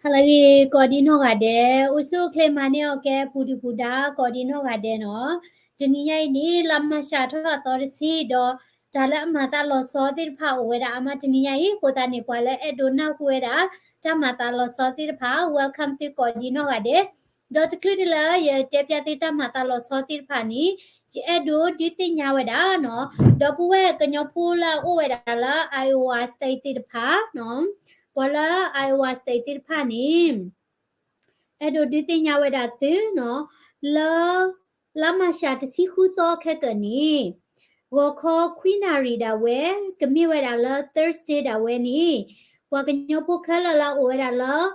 ဟါလၢအဂ့ၤ ကိးဒံနီၢ်ဂၤဒဲး, အိၣ်ဆူၣ်အိၣ်ချ့မၤန့ၢ်အီၣ်ကဲ ပူၤဒုၣ်ပူၤဒါ ကိးဒံနီၢ်ဂၤဒဲးနီၤ. တနံၤညါအံၤန့ၣ် လါမၤရှးထီၣ်အသီတဆံဒီး တၢ်လၢအမၤသးလီၤဆီသ့ၣ်တဖၣ်အိၣ်ဝဲဒၣ်အါမးတနံၤညါအံၤ, အဃိသတးန့ၣ် ပှၤလၢအဲၣ်ဒိးနၢ်ဟူဝဲဒၣ် တၢ်မၤသးလီၤဆီသ့ၣ်တဖၣ် welcome သုကိးဒံနီၢ်ဂၤဒဲး, ဒီးတချုးဒ်လၢယတဲပျးသုတၢ်မၤသးလီၤဆီသ့ၣ်တဖၣ်န့ၣ် ယအဲၣ်ဒိးဒုးသ့ၣ်ညါဝဲဒၣ်နီၤ, ဒီပုၢ်ဝဲၢ်ကညီဖိလၢအအိၣ်ဝဲဒၣ်လၢ Iowa State သ့ၣ်တဖၣ်နီၤ, ပှၤလၢ Iowa State သ့ၣ်တဖၣ်န့ၣ် အဲၣ်ဒိးဒုးသ့ၣ်ညါဝဲဒၣ်သုနီၤ, လၢ လါမၤရှးတဆံဃုသီခဲကနံၣ် ဂီၤခီခွံနၣ်ရံၣ်ဒၣ်ဝဲ ကမ့ၢ်ဝဲဒၣ်လၢ Thursday ဒၣ်ဝဲန့ၣ် ပှၤကညီဖိခဲလၢာ်လၢအအိၣ်ဝဲဒၣ်လၢ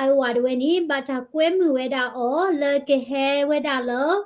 Iowa ဒၣ်ဝဲန့ၣ် ဘၣ်တၢ်ကွဲမုာ်ဝဲဒၣ်အီၤလၢကဟဲဝဲဒၣ်လၢ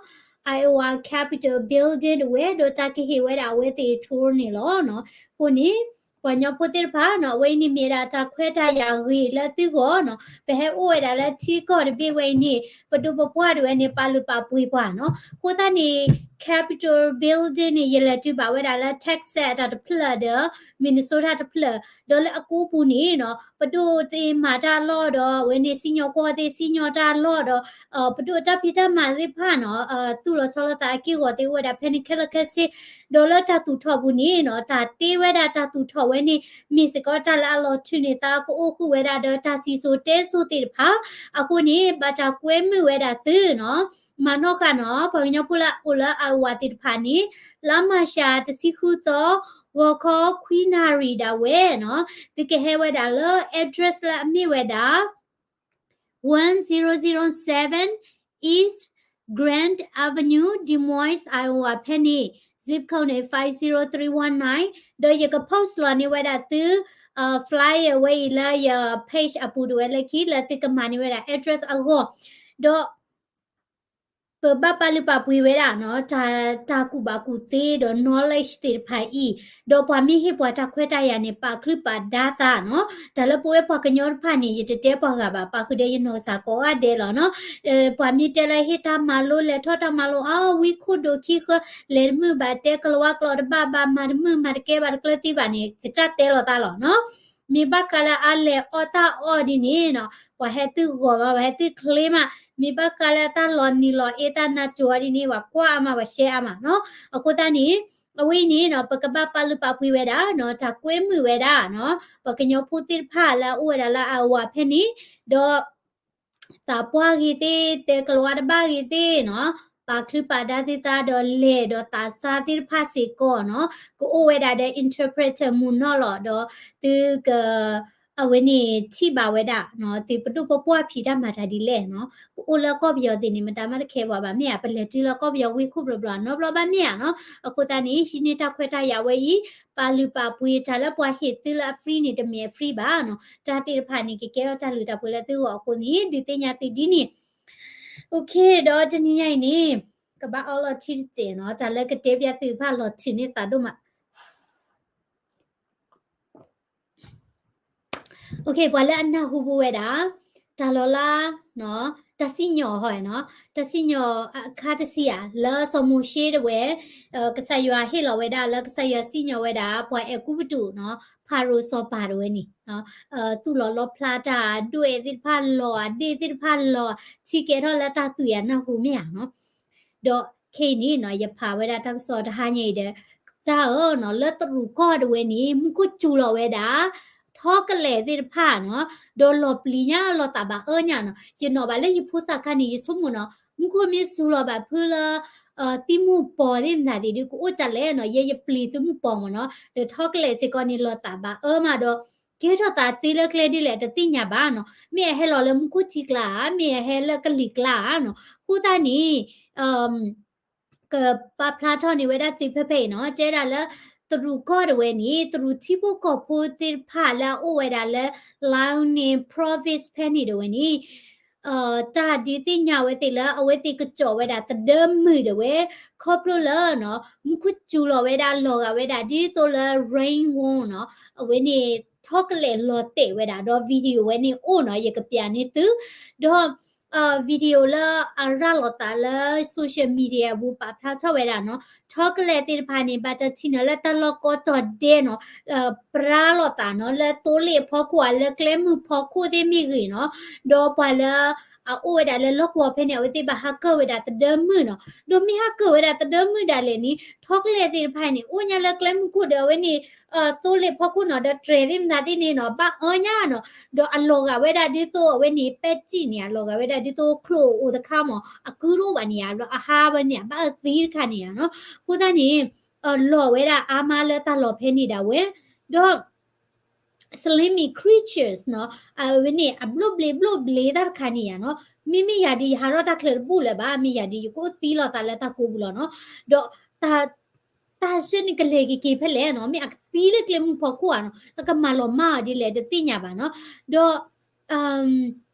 Iowa Capitol Building ဒၣ်ဝဲ ဒီးတၢ်ကဟ့ၣ်ဝဲဒၣ်အဝဲသ့ၣ် tour န့ၣ်လီၤ. အဃိန့ၣ် ပှၤကညီဖိသ့ၣ်တဖၣ်နီၤ အဝဲအံၤန့ၣ်မ့ၢ်ဒၣ်တၢ်ခွဲးတၢ်ယာ်ဂ့ၤလၢသုဂီၢ်နီၤ, ပဟဲအိၣ်ဝဲဒၣ်လၢထံကီၢ်တဘ့ၣ်ဝဲအံၤန့ၣ် ပဒိၣ်ပပှၢ်ဒၣ်ဝဲန့ၣ် ပာ်လုၢ်ပာ်ပှ့ၤပှၤနီၤ. အဃိသတးန့ၣ် Capitol Building န့ၣ် ယလဲၤတုၤဘၣ်ဝဲဒၣ်လၢ Texas အတၢ်တဖျၢၣ်ဒီး Minnesota တဖျၢၣ် ဒီးလၢအကိးပူၤန့ၣ်နီၤ ပဒိၣ်သ့ၣ်မၤတၢ်အလီၢ်ဒီး အဝဲန့ၣ်စံၣ်ညီၣ်ကွီၢ်သ့ၣ်စံၣ်ညီၣ်တၢ်အလီၢ်ဒီး ပဒိၣ်တၢ်ဖံးတၢ်မၤသ့ၣ်တဖၣ်နီၤ သူၣ်လီၤဆီလီၤသးအက့ၢ်အဂီၤသ့ၣ်အိၣ်ဝဲဒၣ်ဖဲန့ၣ်ခဲလၢာ်ခဲဆ့, ဒီးလၢတၢ်သူၣ်ထီၣ်ပူၤန့ၣ်နီၤ တၢ်တ့ဝဲဒၣ်တၢ်သူၣ်ထီၣ်ဝဲန့ၣ် မ့ၢ်စ့ၢ်ကီးတၢ်လၢအလီၤထုးန့ၢ်သး ကအိၣ်ဃုာ်ဝဲဒၣ်ဒီးတၢ်စံၣ်စိၤတဲစိၤသ့ၣ်တဖၣ်, အဃိန့ၣ် ဘၣ်တၢ်ကွဲမုာ်ဝဲဒၣ်သုနီၤ, မၤနီၣ်ဃာ်နီၤ ပှၤကညီဖိလၢအအိၣ်လၢ Iowa သ့ၣ်တဖၣ်န့ၣ် လါမၤရှးတဆံဃုသီ ဂီၤခီခွံနၣ်ရံၣ်ဒၣ်ဝဲနီၤ သုကဟဲဝဲဒၣ်လၢ address လၢအမ့ၢ်ဝဲဒၣ် one zero zero seven East Grand Avenue, Des Moines, Iowa ဖဲန့ၣ် zip code န့ၣ် five zero three one nine, ဒီးယက post လီၤန့ၢ်ဝဲဒၣ်သု flyer ဝဲအံၤလၢယ page အပူၤဒၣ်ဝဲလၢခံ လၢသုကမၤန့ၢ်ဝဲဒၣ် address အဂီၢ်, ဒီး ပဘၣ်ပာ်လုၢ်ပာ်ပှ့ၤဝဲဒၣ်နီၤ တၢ် တၢ်ကူၣ်ဘၣ်ကူၣ်သ့ဒီး knowledge သ့ၣ်တဖၣ်အံၤ, ဒီးပှၤမ့ၢ်ဟ့ၣ်ပှၤတၢ်ခွဲးတၢ်ယာ်န့ၣ် ပာ်ချူးပာ်ဒါသးနီၤ, တၢ်လၢပဝဲပှၤကညီတဖၣ်န့ၣ် ယတတဲပှၤဂၤဘၣ် ပာ်ဃုာ်ဒီးယနီၢ်ကစၢ်ကိးဂၤဒဲးလီၤနီၤ, ပှၤမ့ၢ်တဲလၢဟ့ၣ်တၢ်မၤလိ လဲၤထီၣ်တၢ်မၤလိ အဝံခိၣ်ဒိၣ်ခံဃၢ လဲၤတမုာ်ဘၣ် တဲကလၤဝါကျိာ်တဘၣ်ဘၣ် မၤတမုာ်မၤတကဲဘၣ်တကျၢၤသ့ဘၣ်န့ၣ် ကစၢ်တဲလီၤသးလီၤနီၤ, မ့ၢ်ဘၣ်ဃးလၢအလဲၤအီၣ်တၢ်အီၣ်ဒ်န့ၣ်နီၤ ပှၤဟဲသုဂီၢ်မး ပှၤဟဲသုချ့မး, မ့ၢ်ဘၣ်ဃးလၢတၢ်လီၤနံၤလီၤအ့ တၢ်နးစိၤအီၤဒ်န့ၣ် ပှၤကွၢ်အါမး ပှၤရှဲအါမးနီၤ, အဃိသတးန့ၣ် အဝဲအံၤန့ၣ်နီၤ ပကဘၣ်ပာ်လုၢ်ပာ်ပှ့ၤဝဲဒၣ်နီၤ တၢ်ကွဲမုာ်ဝဲဒၣ်နီၤ ပှၤကညီဖိသ့ၣ်တဖၣ်လၢအအိၣ်ဝဲဒၣ်လၢ Iowa ဖဲန့ၣ်, ဒီး သးပှၢ်ဂ့ၤသ့ၣ် တဲကလၤဝါတဘၣ်ဂ့ၤသ့ၣ်နီၤ, ပာ်ချူးပာ်ဒါသုသးဒီးလဲၤဒီးသးစၢ်သ့ၣ်တဖၣ်စ့ၢ်ကီးနီၤ, ကအိၣ်ဝဲဒၣ်ဒီး interpreter မုၢ်နီၢ်လီၤ ဒီးသုက အဝဲန့ၣ်ထံၣ်ဘၣ်ဝဲဒၣ် သုပဒိၣ်ပပှၢ်ဖံးတၢ်မၤတၢ်ဒ်လဲၣ်နီၤ, ပအိၣ်လၢကီၢ်ပယီၤသ့ၣ်န့ၣ် မတၤမးတခဲဘၣ်မ့ၢ်ဧါ, ပလဲၤတုၤလၢကီၢ်ပယီၤဝံခိၣ်ဘျီဘျီနီတဘျီဘၣ်မ့ၢ်ဧါနီၤ, အဃိသတးန့ၣ် ဟံးန့ၢ်တၢ်ခွဲးတၢ်ယာ်ဝဲအံၤ, ပာ်လုၢ်ပာ်ပှ့ၤတၢ်လၢပှၤဟ့ၣ်သုလၢအ free န့ၣ် တမ့ၢ်အ free ဘၣ်နီၤ, တၢ်သ့ၣ်တဖၣ်န့ၣ် ကကဲထီၣ်တၢ်လုၢ်တၢ်ပှ့ၤလၢသုဂီၢ်အဃိန့ၣ် ဒုးသ့ၣ်ညါသုဒ်န့ၣ်, ဒီးတနံၤညါအံၤန့ၣ် ကဘၣ်အီလီၤထံတစဲးနီၤ, တၢ်လၢကတဲပျးသုတဖၣ်လီၤထုးန့ၢ်သးဒိၣ်မး ပှၤလၢအနၢ်ဟူပူၤဝဲဒၣ် တၢ်လီၤလၢ တၢ်စံၣ်ညီၣ်ဟီနီၤ, တၢ်စံၣ်ညီၣ်အခါတဆံဧါ လၢစီၤမိၤၡ့တဝဲ ကစၢ်ယွၤဟ့ၣ်လီၤဝဲဒၣ်လၢကစၢ်ယွၤစံၣ်ညီၣ်ဝဲဒၣ် ပှၤအဲၤကူပတူးနီၤ ဖၤရိၤစီၤပၤတဝဲန့ၣ် သူၣ်လီၤလီဖျါတၢ်ဒွဲၣ်သ့ၣ်တဖၣ်လီၤ အဒ့ၣ်သ့ၣ်တဖၣ်လီၤ ထံကဲထီၣ်လၢတၢ်သွံၣ်အနၢ်ဟူမ့ၢ်ဧါနီၤ ဒီးခဲအံၤန့ၣ်နီၤ ယဖးဝဲဒၣ်တၢ်ကစီၣ်တဟါညါအံၤဒီး ကစၢ်ဧၢနီၤ လၢတရူးကီၢ်တဝဲန့ၣ် မူခိၣ်စူၤလီၤဝဲဒၣ် ထီကလဲာ်သ့ၣ်တဖၣ်နီၤ ဒီးလီၤပျံၤညါလီၤသးဘၣ်အၢညါနီၤ ယနီၣ်ဘၣ်လၢယဖိသၣ်ခါန့ၣ် ယဆိကမိၣ်နီၤ မူခိၣ်မ့ၢ်စူၤလီၤဘၣ်ဖုလၢ သံမူပီၤသ့ၣ်မနုၤသ့ၣ်ဒုး ကအိၣ်ကလဲၣ်နီၤ ယဲယပျံၤသုမူပီၤမ့ၢ်နီၤ ဒီးထီကလဲာ်စ့ၢ်ကီးန့ၣ် လီၤသးဘၣ်အၢမးဒီး ကဲထီၣ်သးသ့လၢကျဲဒ်လဲၣ် တသ့ၣ်ညါဘၣ်နီၤ မ့ၢ်အဟဲလီၤလၢမူခိၣ်ထံကျါဧါ မ့ၢ်အဟဲလၢကလံၤကျါဧါနီၤ အဃိသတးန့ၣ် ကပာ်ဖျါထီၣ်န့ၢ်ဝဲဒၣ်သုဖဲဖဲအံၤနီၤ တဲဒၣ်လၢ တရူးကီၢ်တဝဲန့ၣ် တရူးထံဖိကီၢ်ဖိသ့ၣ်တဖၣ်လၢအအိၣ်ဝဲဒၣ်လၢ Liaoning Province ဖဲန့ၣ်တဝဲန့ၣ် တၢ်ဒုးသ့ၣ်ညါဝဲသ့ၣ်လၢ အဝဲသ့ၣ်ကစီၣ်ဝဲဒၣ်သဒၢမုၢ်တဝဲ ခီဖျိလၢ မူခိၣ်စူၤလီၤဝဲဒၣ်လီၤဂာ်ဝဲဒၣ်ဒ်သိးလၢ rain warn နီၤ အဝဲန့ၣ် ထီကလဲာ်လီၤတဲာ်ဝဲဒၣ်ဒီး video ဝဲန့ၣ်အိၣ်နီၤ ယကပျးန့ၢ်သု ဒီး video လၢအရၤလီၤသးလၢ social media ပူၤပာ်ဖျါထီၣ်ဝဲဒၣ်နီၤ ထီကလဲာ်သ့ၣ်တဖၣ်န့ၣ် ဘၣ်တၢ်ထံၣ်န့ၢ်လၢတၢ်လီၢ်ကိးတီၤဒဲးနီၤ, ပြါလိာ်သးနီၤ လၢသိလ့ၣ်အဖီခိၣ်ဧါ လၢကျဲမုၢ်ဖီခိၣ်သ့ၣ်မ့ၢ်ဂ့ၤနီၤ, ဒီးပှၤလၢ အအိၣ်ဝဲဒၣ်လၢလီၢ်ကဝီၤဖဲန့ၣ် အဝဲသ့ၣ်ဘၣ်ဟးကၢၢ်ဝဲဒၣ်သဒၢမုၢ်နီၤ, ဒီးမ့ၢ်ဟးကၢၢ်ဝဲဒၣ်သဒၢမုၢ်ဒၣ်လဲာ်န့ၣ် ထီကလဲာ်သ့ၣ်တဖၣ်န့ၣ် အိၣ်ညါလၢကျဲမုၢ်ခိၣ်ဒီးအဝဲန့ၣ် သိလ့ၣ်ဖီခိၣ်နီၤ ဒီးတြဲၤသ့ၣ်မတၤသ့ၣ်န့ၣ်နီၤ ဘၣ်အၢညါနီၤ, ဒီးအလီၤဂာ်ဝဲဒၣ်ဒ်သိးအဝဲန့ၣ် ပဲတံၣ်န့ၣ် အလီၤဂာ်ဝဲဒၣ်ဒ်သိးချိၣ်အိၣ်တခါမး အကုတအိၣ်ဘၣ်န့ၣ်ဧါ, ဒီးအဟးဝဲန့ၣ် အဘၣ်အၢသံတခါန့ၣ်ဧါနီၤ, အဃိသတးန့ၣ် လီၤဝဲဒၣ်အါမးလၢတၢ်လီၢ်ဖဲန့ၣ်ဒၣ်ဝဲ, ဒီး slimy creatures နီၤ, အဝဲန့ၣ် အဘျိၣ်ဘျ့ဘျိၣ်ဘျ့တၢ်တခါန့ၣ်ဧါနီၤ, မ့မ့ၢ်ယၤဒ်ယဟးထီၣ်တၢ်ချၢတဘူၣ်လၢၤဘၣ်, မ့ၢ်ယၤဒ်ယကအိၣ်သံလိာ်သးလၢတၢ်ကိးပူၤလီၤနီၤ, ဒီး တၢ်ဆၢန့ၣ်ကလဲၤက့ၤက့ၤဖဲလဲၣ်နီၤ, မ့ၢ်အကသံလၢကျဲမုၢ်ဖီခိၣ်ဧါနီၤ, အကမၤလီၤမၢ်အီၤဒ်လဲၣ်တသ့ၣ်ညါဘၣ်နီၤ, ဒီး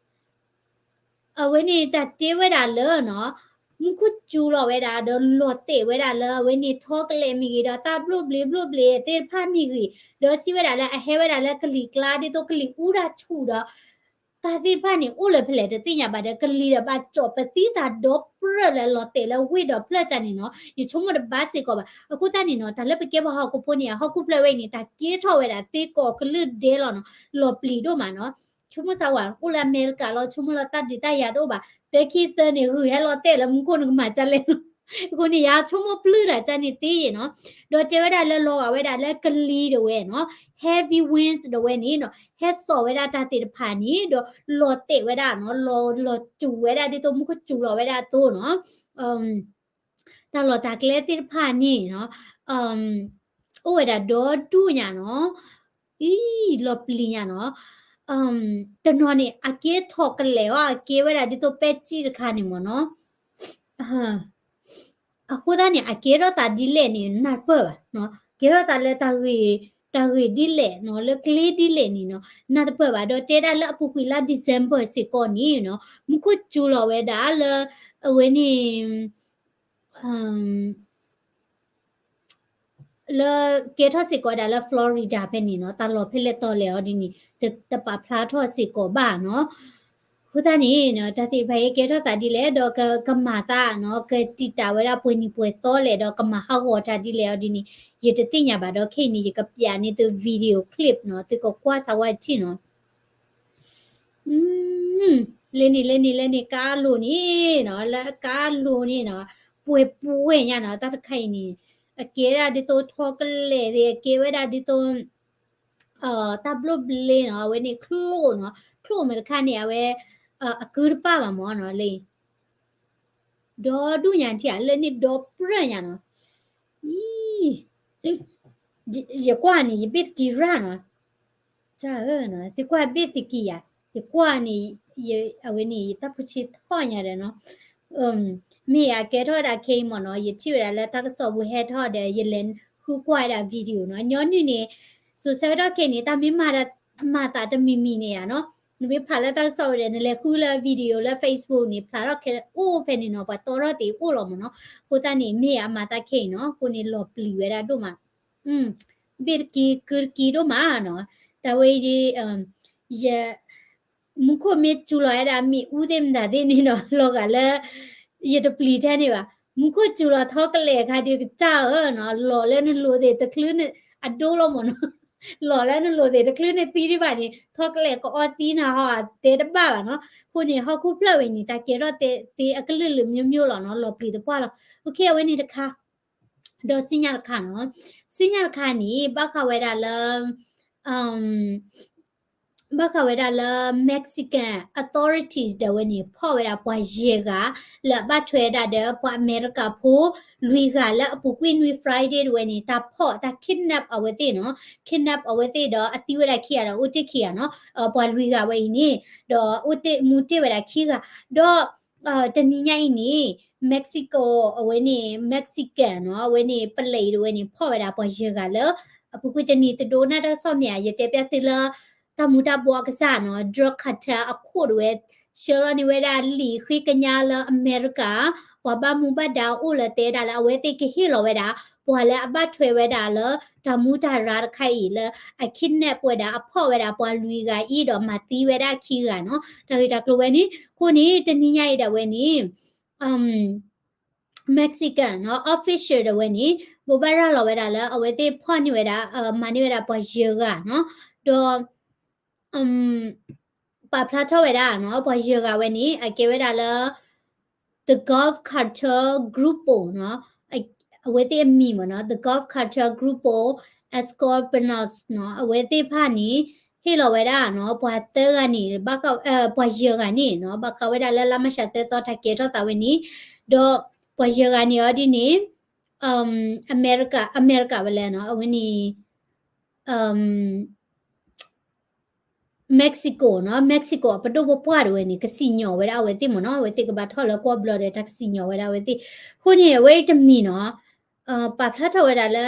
အဝဲန့ၣ်တၢ်တဲဝဲဒၣ်လၢနီၤ, မူခိၣ်စူၤလီၤဝဲဒၣ် ဒီးလီၤတဲာ်ဝဲဒၣ်လၢအဝဲန့ၣ်ထီကလဲာ်မ့ၢ်ဂ့ၤ ဒီးတၢ်ဘျိၣ်ဘျ့ဘျိၣ်ဘျ့သ့ၣ်တဖၣ်မ့ၢ်ဂ့ၤ, ဒီးစံးဝဲဒၣ်လၢအဟဲဝဲဒၣ်လၢကလံၤကျါ ဒ်သိးကလံၤအူတၢ်ဆူၣ်ဒီး တၢ်သ့ၣ်တဖၣ်န့ၣ်အိၣ်လၢၤဖဲလဲၣ်တသ့ၣ်ညါဘၣ်ဒီး ကလံၤဒီးဘၣ်ကၠီၣ်ပသံတၢ်ဒီပြၢၢ်လၢလီၤတဲာ်လၢဝ့ၢ်ဒီးဖျၢၣ်ကၢ်န့ၣ်နီၤ, ယဆိကမိၣ်တဘၣ်စ့ၢ်ကီးဘၣ်. အဃိသတးန့ၣ်နီၤ တၢ်လၢပကဲပှၤဟီၣ်ခိၣ်ဖိန့ၣ် ဟီၣ်ခိၣ်ဖျၢၣ်ဝဲအံၤန့ၣ် တၢ်ကဲထီၣ်ဝဲဒၣ်သ့ကိးကလုာ်ဒဲးလီၤနီၤ, လီၤပျံၤဒိၣ်မးနီၤ. ဆိကမိၣ်စၢ်ဝဲ အိၣ်လၢအမဲရကၤလီၤ ဆိကမိၣ်လီၤတၢ်ဒုးတၢ်ယၤတအိၣ်ဘၣ်, သၢခံသၢန့ၣ် ဂုာ်ဟဲလီၤတဲာ်လၢမူခိၣ်နကမၤကလဲၣ်လီၤ. အဃိန့ၣ် ယဆိကမိၣ်ပျုၢ်တၢ်ကၢ်န့ၣ်သ့ယ့ၣ်နီၤ, ဒီးတဲဝဲဒၣ်လၢလီၤဂာ်ဝဲဒၣ်လၢကလံၤဒၣ်ဝဲနီၤ, heavy winds ဒၣ်ဝဲန့ၣ်နီၤ ဟဲစိာ်ဝဲဒၣ်တၢ်သ့ၣ်တဖၣ်န့ၣ် ဒီးလီၤတဲာ်ဝဲဒၣ်နီၤ, လီၤစူၤဝဲဒၣ်ဒ်သိးမူခိၣ်စူၤလီၤဝဲဒၣ်အသိးနီၤ, တၢ်လီၢ်တၢ်ကျဲသ့ၣ်တဖၣ်န့ၣ်နီၤ အိၣ်ဝဲဒၣ်ဒီဒူၣ်ညါနီၤ, အံၤ လီၤပျံၤညါနီၤ, တနီၤန့ၣ် အကဲထီၣ်ကလဲာ်အီၤ အကဲဝဲဒၣ်ဒ်သိးပဲတံၣ်တခါန့ၣ်မ့ၢ်နီၤ, အဃိသတးန့ၣ် အကဲထီၣ်သးဒ်လဲၣ်န့ၣ် နၢ်တပၢၢ်ဘၣ်, ကဲထီၣ်သးလၢ တၢ်ဂ့ၢ်ဒ်လဲၣ်နီၤ လၢကျဲဒ်လဲၣ်န့ၣ်နီၤ နၢ်တပၢၢ်ဘၣ်. ဒီးတဲဒၣ်လၢအပူၤကွံာ်လါ December စ့ၢ်ကီးန့ၣ်နီၤ မူခိၣ်စူၤလီၤဝဲဒၣ်လၢ အဝဲန့ၣ် လၢကဲထီၣ်စ့ၢ်ကီးဒၣ်လၢ Florida ဖဲန့ၣ်နီၤ, တၢ်လီၢ်ဖဲလဲၣ်တီၤလဲၣ်အီၤဒ်န့ၣ် တပာ်ဖျါထီၣ်စ့ၢ်ကီးဘၣ်နီၤ. အဃိသတးန့ၣ် တၢ်သ့ၣ်တဖၣ်အံၤကဲထီၣ်သးဒ်လဲၣ် ဒီးကမၤသးနီၤ ကတံာ်တာ်ဝဲဒၣ်ပှဲၤနံၤပှဲၤသီလဲၣ် ဒီးကမၤဟးဂီၤတၢ်ဒ်လဲၣ်အီၤဒ်န့ၣ် ယတသ့ၣ်ညါဘၣ်ဒီး ခဲအံၤန့ၣ် ယကပျးန့ၢ်သု video clip နီၤ သုကကွၢ်စၢ်ဝဲထံၣ်နီၤ. လဲန့ၣ်လဲန့ၣ်လဲန့ၣ် ကါလိၤန့ၣ်နီၤ လၢကါလိၤန့ၣ်နီၤ ပှဲၤပှဲၤညါနီၤ တၢ်တခါအံၤန့ၣ် အကဲဒၣ်ဒ်သိးထီကလဲာ်သ့ၣ် အကဲဝဲဒၣ်ဒ်သိး တၢ်ဘျိၣ်ဘျ့နီၤ အဝဲန့ၣ်ချိၣ်နီၤ ချိၣ်မ့ၢ်တခါန့ၣ် အဝဲ အကုတပၣ်ဘၣ်မ့ၢ်နီၤ လၢ ဒီဒူၣ်ညါထံၣ်ဧါ လၢန့ၣ်ဒီပြၢၢ်ညါနီၤ. အံၤ ယကွၢ်န့ၣ် ယဘ့ၣ်တကံၤရၣ်နီၤ. ကၢ်ဧၢနီၤ သုကွၢ်ဘ့ၣ်သုကံၤယၤ ယကွၢ်န့ၣ် အဝဲန့ၣ် ယတၢ်ဖိဆံးထီၣ်ညါဒီးနီၤ. မ့ၢ်အကဲထီၣ်ဝဲဒၣ်ခဲအံၤမ့ၢ်နီၤ ယထံၣ်ဝဲဒၣ်လၢတၢ်ကစီၣ်ပူၤဟဲထီၣ်ဒီး ယလဲၤဃုကွၢ်ဝဲဒၣ် video နီၤ. ညီနုၢ်န့ၣ် စိၤဆၢကတီၢ်ခဲအံၤန့ၣ် တၢ်မ့ၢ်မၤ မၤသးတမံၤမံၤန့ၣ်ဧါနီၤ နမ့ၢ်ဖးလၢတၢ်ကစီၣ်ဝဲဒီး နလဲၤဃုလၢ video လၢ Facebook န့ၣ် ဖျါထီၣ်ခဲလၢာ်အိၣ်ဖဲန့ၣ်နီၤ ပှၤတီထီၣ်သ့ၣ်အိၣ်လီၤမ့ၢ်နီၤ. အဃိသတးန့ၣ် မ့ၢ်အမၤသးခဲအံၤနီၤ အဃိန့ၣ်လီၤပျံၤဝဲဒၣ်ဒိၣ်မး ဘ့ၣ်တကံၤကုတကံၤဒိၣ်မးနီၤ. တၢ်ဝဲအံၤဒ် ယ မူခိၣ်မ့ၢ်စူၤလီၤဝဲဒၣ်မ့ၣ်အူသ့ၣ်မတၤသ့ၣ်န့ၣ်နီၤ လီၤဂာ်လၢ ယတပျံၤထဲန့ၣ်ဘၣ်. မူခိၣ်စူၤလီၤထီကလဲာ်အခါဒုးကစၢ်ဧၢနီၤ လီၤလၢနလိၤသ့ၣ်တချုးန့ၣ် အဒိလီၤမ့ၢ်နီၤ လီၤလၢနလိၤသ့ၣ်တချုးန့ၣ်သံဒံးဘၣ်န့ၣ် ထီကလဲာ်ကအီသံနၤဟီတဲတဘၣ်ဘၣ်နီၤ. အဃိန့ၣ် ဟီၣ်ခိၣ်ဖျၢၣ်ဝဲန့ၣ် တၢ်ကဲထီၣ်သ့အကလုာ်လုာ်မျိုးမျိုးလီၤနီၤ လီၤပျံၤသပှၢ်လီၤ. အဝဲန့ၣ်တခါ ဒီးဆူညါတခါနီၤ ဆူညါတခါန့ၣ် ဘၣ်ဃးဝဲဒၣ်လၢ ဘၣ်ဃးဝဲဒၣ်လၢ Mexican authorities ဒၣ်ဝဲန့ၣ် ဖီၣ်ဝဲဒၣ်ပှၤယဲၢ်ဂၤ လၢအဘၣ်ထွဲဒၣ်ဒီးပှၤအမဲရကၤဖိ လွံၢ်ဂၤလၢအပူၤကွံာ်နွံ Friday ဒၣ်ဝဲန့ၣ် တၢ်ဖီၣ်တၢ် kidnap အဝဲသ့ၣ်နီၤ kidnap အဝဲသ့ၣ်ဒီးအသံဝဲဒၣ်ခံဂၤဒီးအိၣ်တ့ၢ်ခံဂၤနီၤ ပှၤလွံၢ်ဂၤဝဲအံၤန့ၣ် ဒီးအိၣ်တ့ၢ်မူတ့ၢ်ဝဲဒၣ်ခံဂၤ ဒီး တနံၤညါအံၤန့ၣ် Mexico အဝဲန့ၣ် Mexican နီၤ အဝဲန့ၣ် ပလဲးဒၣ်ဝဲန့ၣ် ဖီၣ်ဝဲဒၣ်ပှၤယဲၢ်ဂၤလၢ အပူၤကွံာ်တနံၤသဒိးနၢ်တၢ်ကစီၣ်မ့ၢ်ဧါ ယတဲပျးသုလၢ တၢ်မူၤတၢ်ဘှီးအကစၢ်နီၤ drug cartel အခိၣ်ဒၣ်ဝဲ ဆှၢလီၤန့ၢ်ဝဲဒၣ်လံာ်ဃ့ကညးလၢအမဲရကၤ ပှၤဘၣ်မူဘၣ်ဒါအိၣ်လၢတဲဒၣ်လၢအဝဲသ့ၣ်ကဟ့ၣ်လီၤဝဲဒၣ် ပှၤလၢအဘၣ်ထွဲဝဲဒၣ်လၢ တၢ်မူတၢ်ရၢတခါအံၤလၢ အ kidnap ဝဲဒၣ် အဖီၣ်ဝဲဒၣ်ပှၤလွံၢ်ဂၤအံၤဒီးမၤသံဝဲဒၣ်ခံဂၤနီၤ တၢ်ဂ့ၢ်တၢ်ကျိၤဝဲန့ၣ် အဃိန့ၣ် တနံၤညါအံၤဒၣ်ဝဲန့ၣ် Mexican နီၤ official တဝဲန့ၣ် ဘိးဘၣ်ရၤလီၤဝဲဒၣ်လၢအဝဲသ့ၣ်ဖီၣ်န့ၢ်ဝဲဒၣ် မၤန့ၢ်ဝဲဒၣ်ပှၤယဲၢ်ဂၤနီၤ ဒီး ပာ်ဖျါထီၣ်ဝဲဒၣ်နီၤ ပှၤယဲၢ်ဂၤဝဲန့ၣ် အကဲဝဲဒၣ်လၢ the Gulf Cartel Grupo နီၤ အဝဲသ့ၣ်အမံၤမ့ၢ်နီၤ the Gulf Cartel Grupo Escobiernos နီၤ အဝဲသ့ၣ်တဖၣ်န့ၣ် ဟ့ၣ်လီၤဝဲဒၣ်နီၤ ပှၤသၢဂၤန့ၣ် ပှၤယဲၢ်ဂၤန့ၣ်နီၤ ဘၣ်ဃးဝဲဒၣ်လၢလါမၢ်ၡးသၢသီတၢ်ကဲထီၣ်သးဝဲန့ၣ် ဒီးပှၤယဲၢ်ဂၤန့ၣ်အီၤဒ်န့ၣ် အမဲရကၤ အမဲရကၤဝဲလဲၣ်နီၤ အဝဲန့ၣ် Mexico နီၤ Mexico အပဒိၣ်ပပှၢ်တဝဲန့ၣ် ကစံၣ်ညီၣ်ဝဲဒၣ်အဝဲသ့ၣ်မ့ၢ်နီၤ အဝဲသ့ၣ်ကဘၣ်ထီၣ်လၢကွီၢ်ဘျီဒီး တၢ်ကစံၣ်ညီၣ်ဝဲဒၣ်အဝဲသ့ၣ် အဃိန့ၣ် အဝဲအံၤတမံၤနီၤ ပာ်ဖျါထီၣ်ဝဲဒၣ်လၢ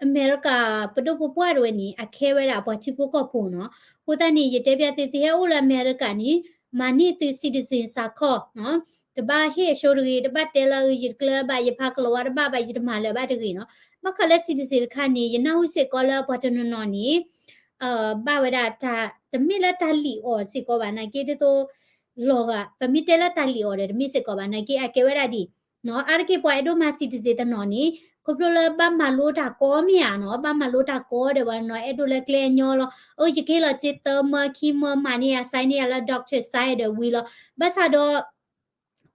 အမဲရကၤပဒိၣ်ပပှၢ်တဝဲန့ၣ် အခဲဝဲဒၣ်ပှၤထံဖိကီၢ်ဖိနီၤ အဃိသတးန့ၣ် ယတဲပျးသု သုဟဲအိၣ်လၢအမဲရကၤန့ၣ် မၤန့ၢ်သု citizen စးခီၣ်နီၤ တဘၣ်ဟ့ၣ်အဆိတဂ့ၤ တဘၣ်တဲလၢအယတကျၢၤဘၣ် ယဖးကလီၤဝါတဘၣ်ဘၣ် ယတမၤလၢၤဘၣ်တဂ့ၤနီၤ ဘၣ်ဃးလၢ citizen တခါန့ၣ် ယနၢ်ဟူစ့ၢ်ကီးလၢပှၤတနီၤနီၤန့ၣ် ဘၣ်ဝဲဒၣ်တၢ် တမ့ၢ်လၢတၢ်လံၣ်အီၤစ့ၢ်ကီးဘၣ် နာ်က့ဒ်သိး လီၤဂာ် ပမ့ၢ်တဲလၢတၢ်လံၣ်အီၤဒီး တမ့ၢ်စ့ၢ်ကီးဘၣ် နာ်က့အကဲဝဲဒၣ်ဒ် အါတက့ၢ်ပှၤအဲၣ်ဒိးမၤ citizen တနီၤန့ၣ် ခီဖျိလၢဘၣ်မၤလိတၢ်ကီမ့ၢ်ဧါနီၤ ဘၣ်မၤလိတၢ်ကီဒီး ပှၤနီၤအဲၣ်ဒိးလၢကျဲအညီလီၤ အၢ ယကဟ့ၣ်လီၤစ့သၢမၢခံမၢ မၤန့ၢ်ယၤ sign န့ၢ်ယၤလၢ doctor sign ဒီးဝံၤလီၤ ဘၣ်ဆၣ်ဒီး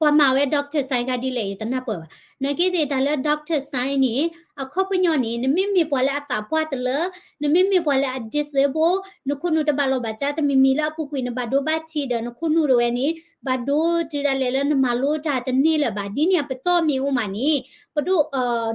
ပှၤမၤဝဲ doctor sign ခါဒ်လဲၣ် ယတနၢ်ပၢၢ်ဘၣ် နာ်က့သ့ၣ်တၢ်လၢ doctor sign န့ၣ် အခီပညီန့ၣ် နမ့မ့ၢ်ပှၤလၢအသးပှၢ်တလၢ နမ့မ့ၢ်ပှၤလၢအ disabled နခိၣ်နူာ်တဘၣ်လီၤဘၣ်စး တမံၤမံၤလၢအပူၤကွံာ် နဘၣ်ဒိဘၣ်ထံးဒီး နခိၣ်နူာ်တဝဲန့ၣ် ဘၣ်ဒိတုၤဒၣ်လဲာ်လၢနမၤလိတၢ်တန့ၢ်လၢၤဘၣ် ဒ်န့ၣ်အပတီၢ်မ့ၢ်အိၣ်မးန့ၣ် ပဒိၣ်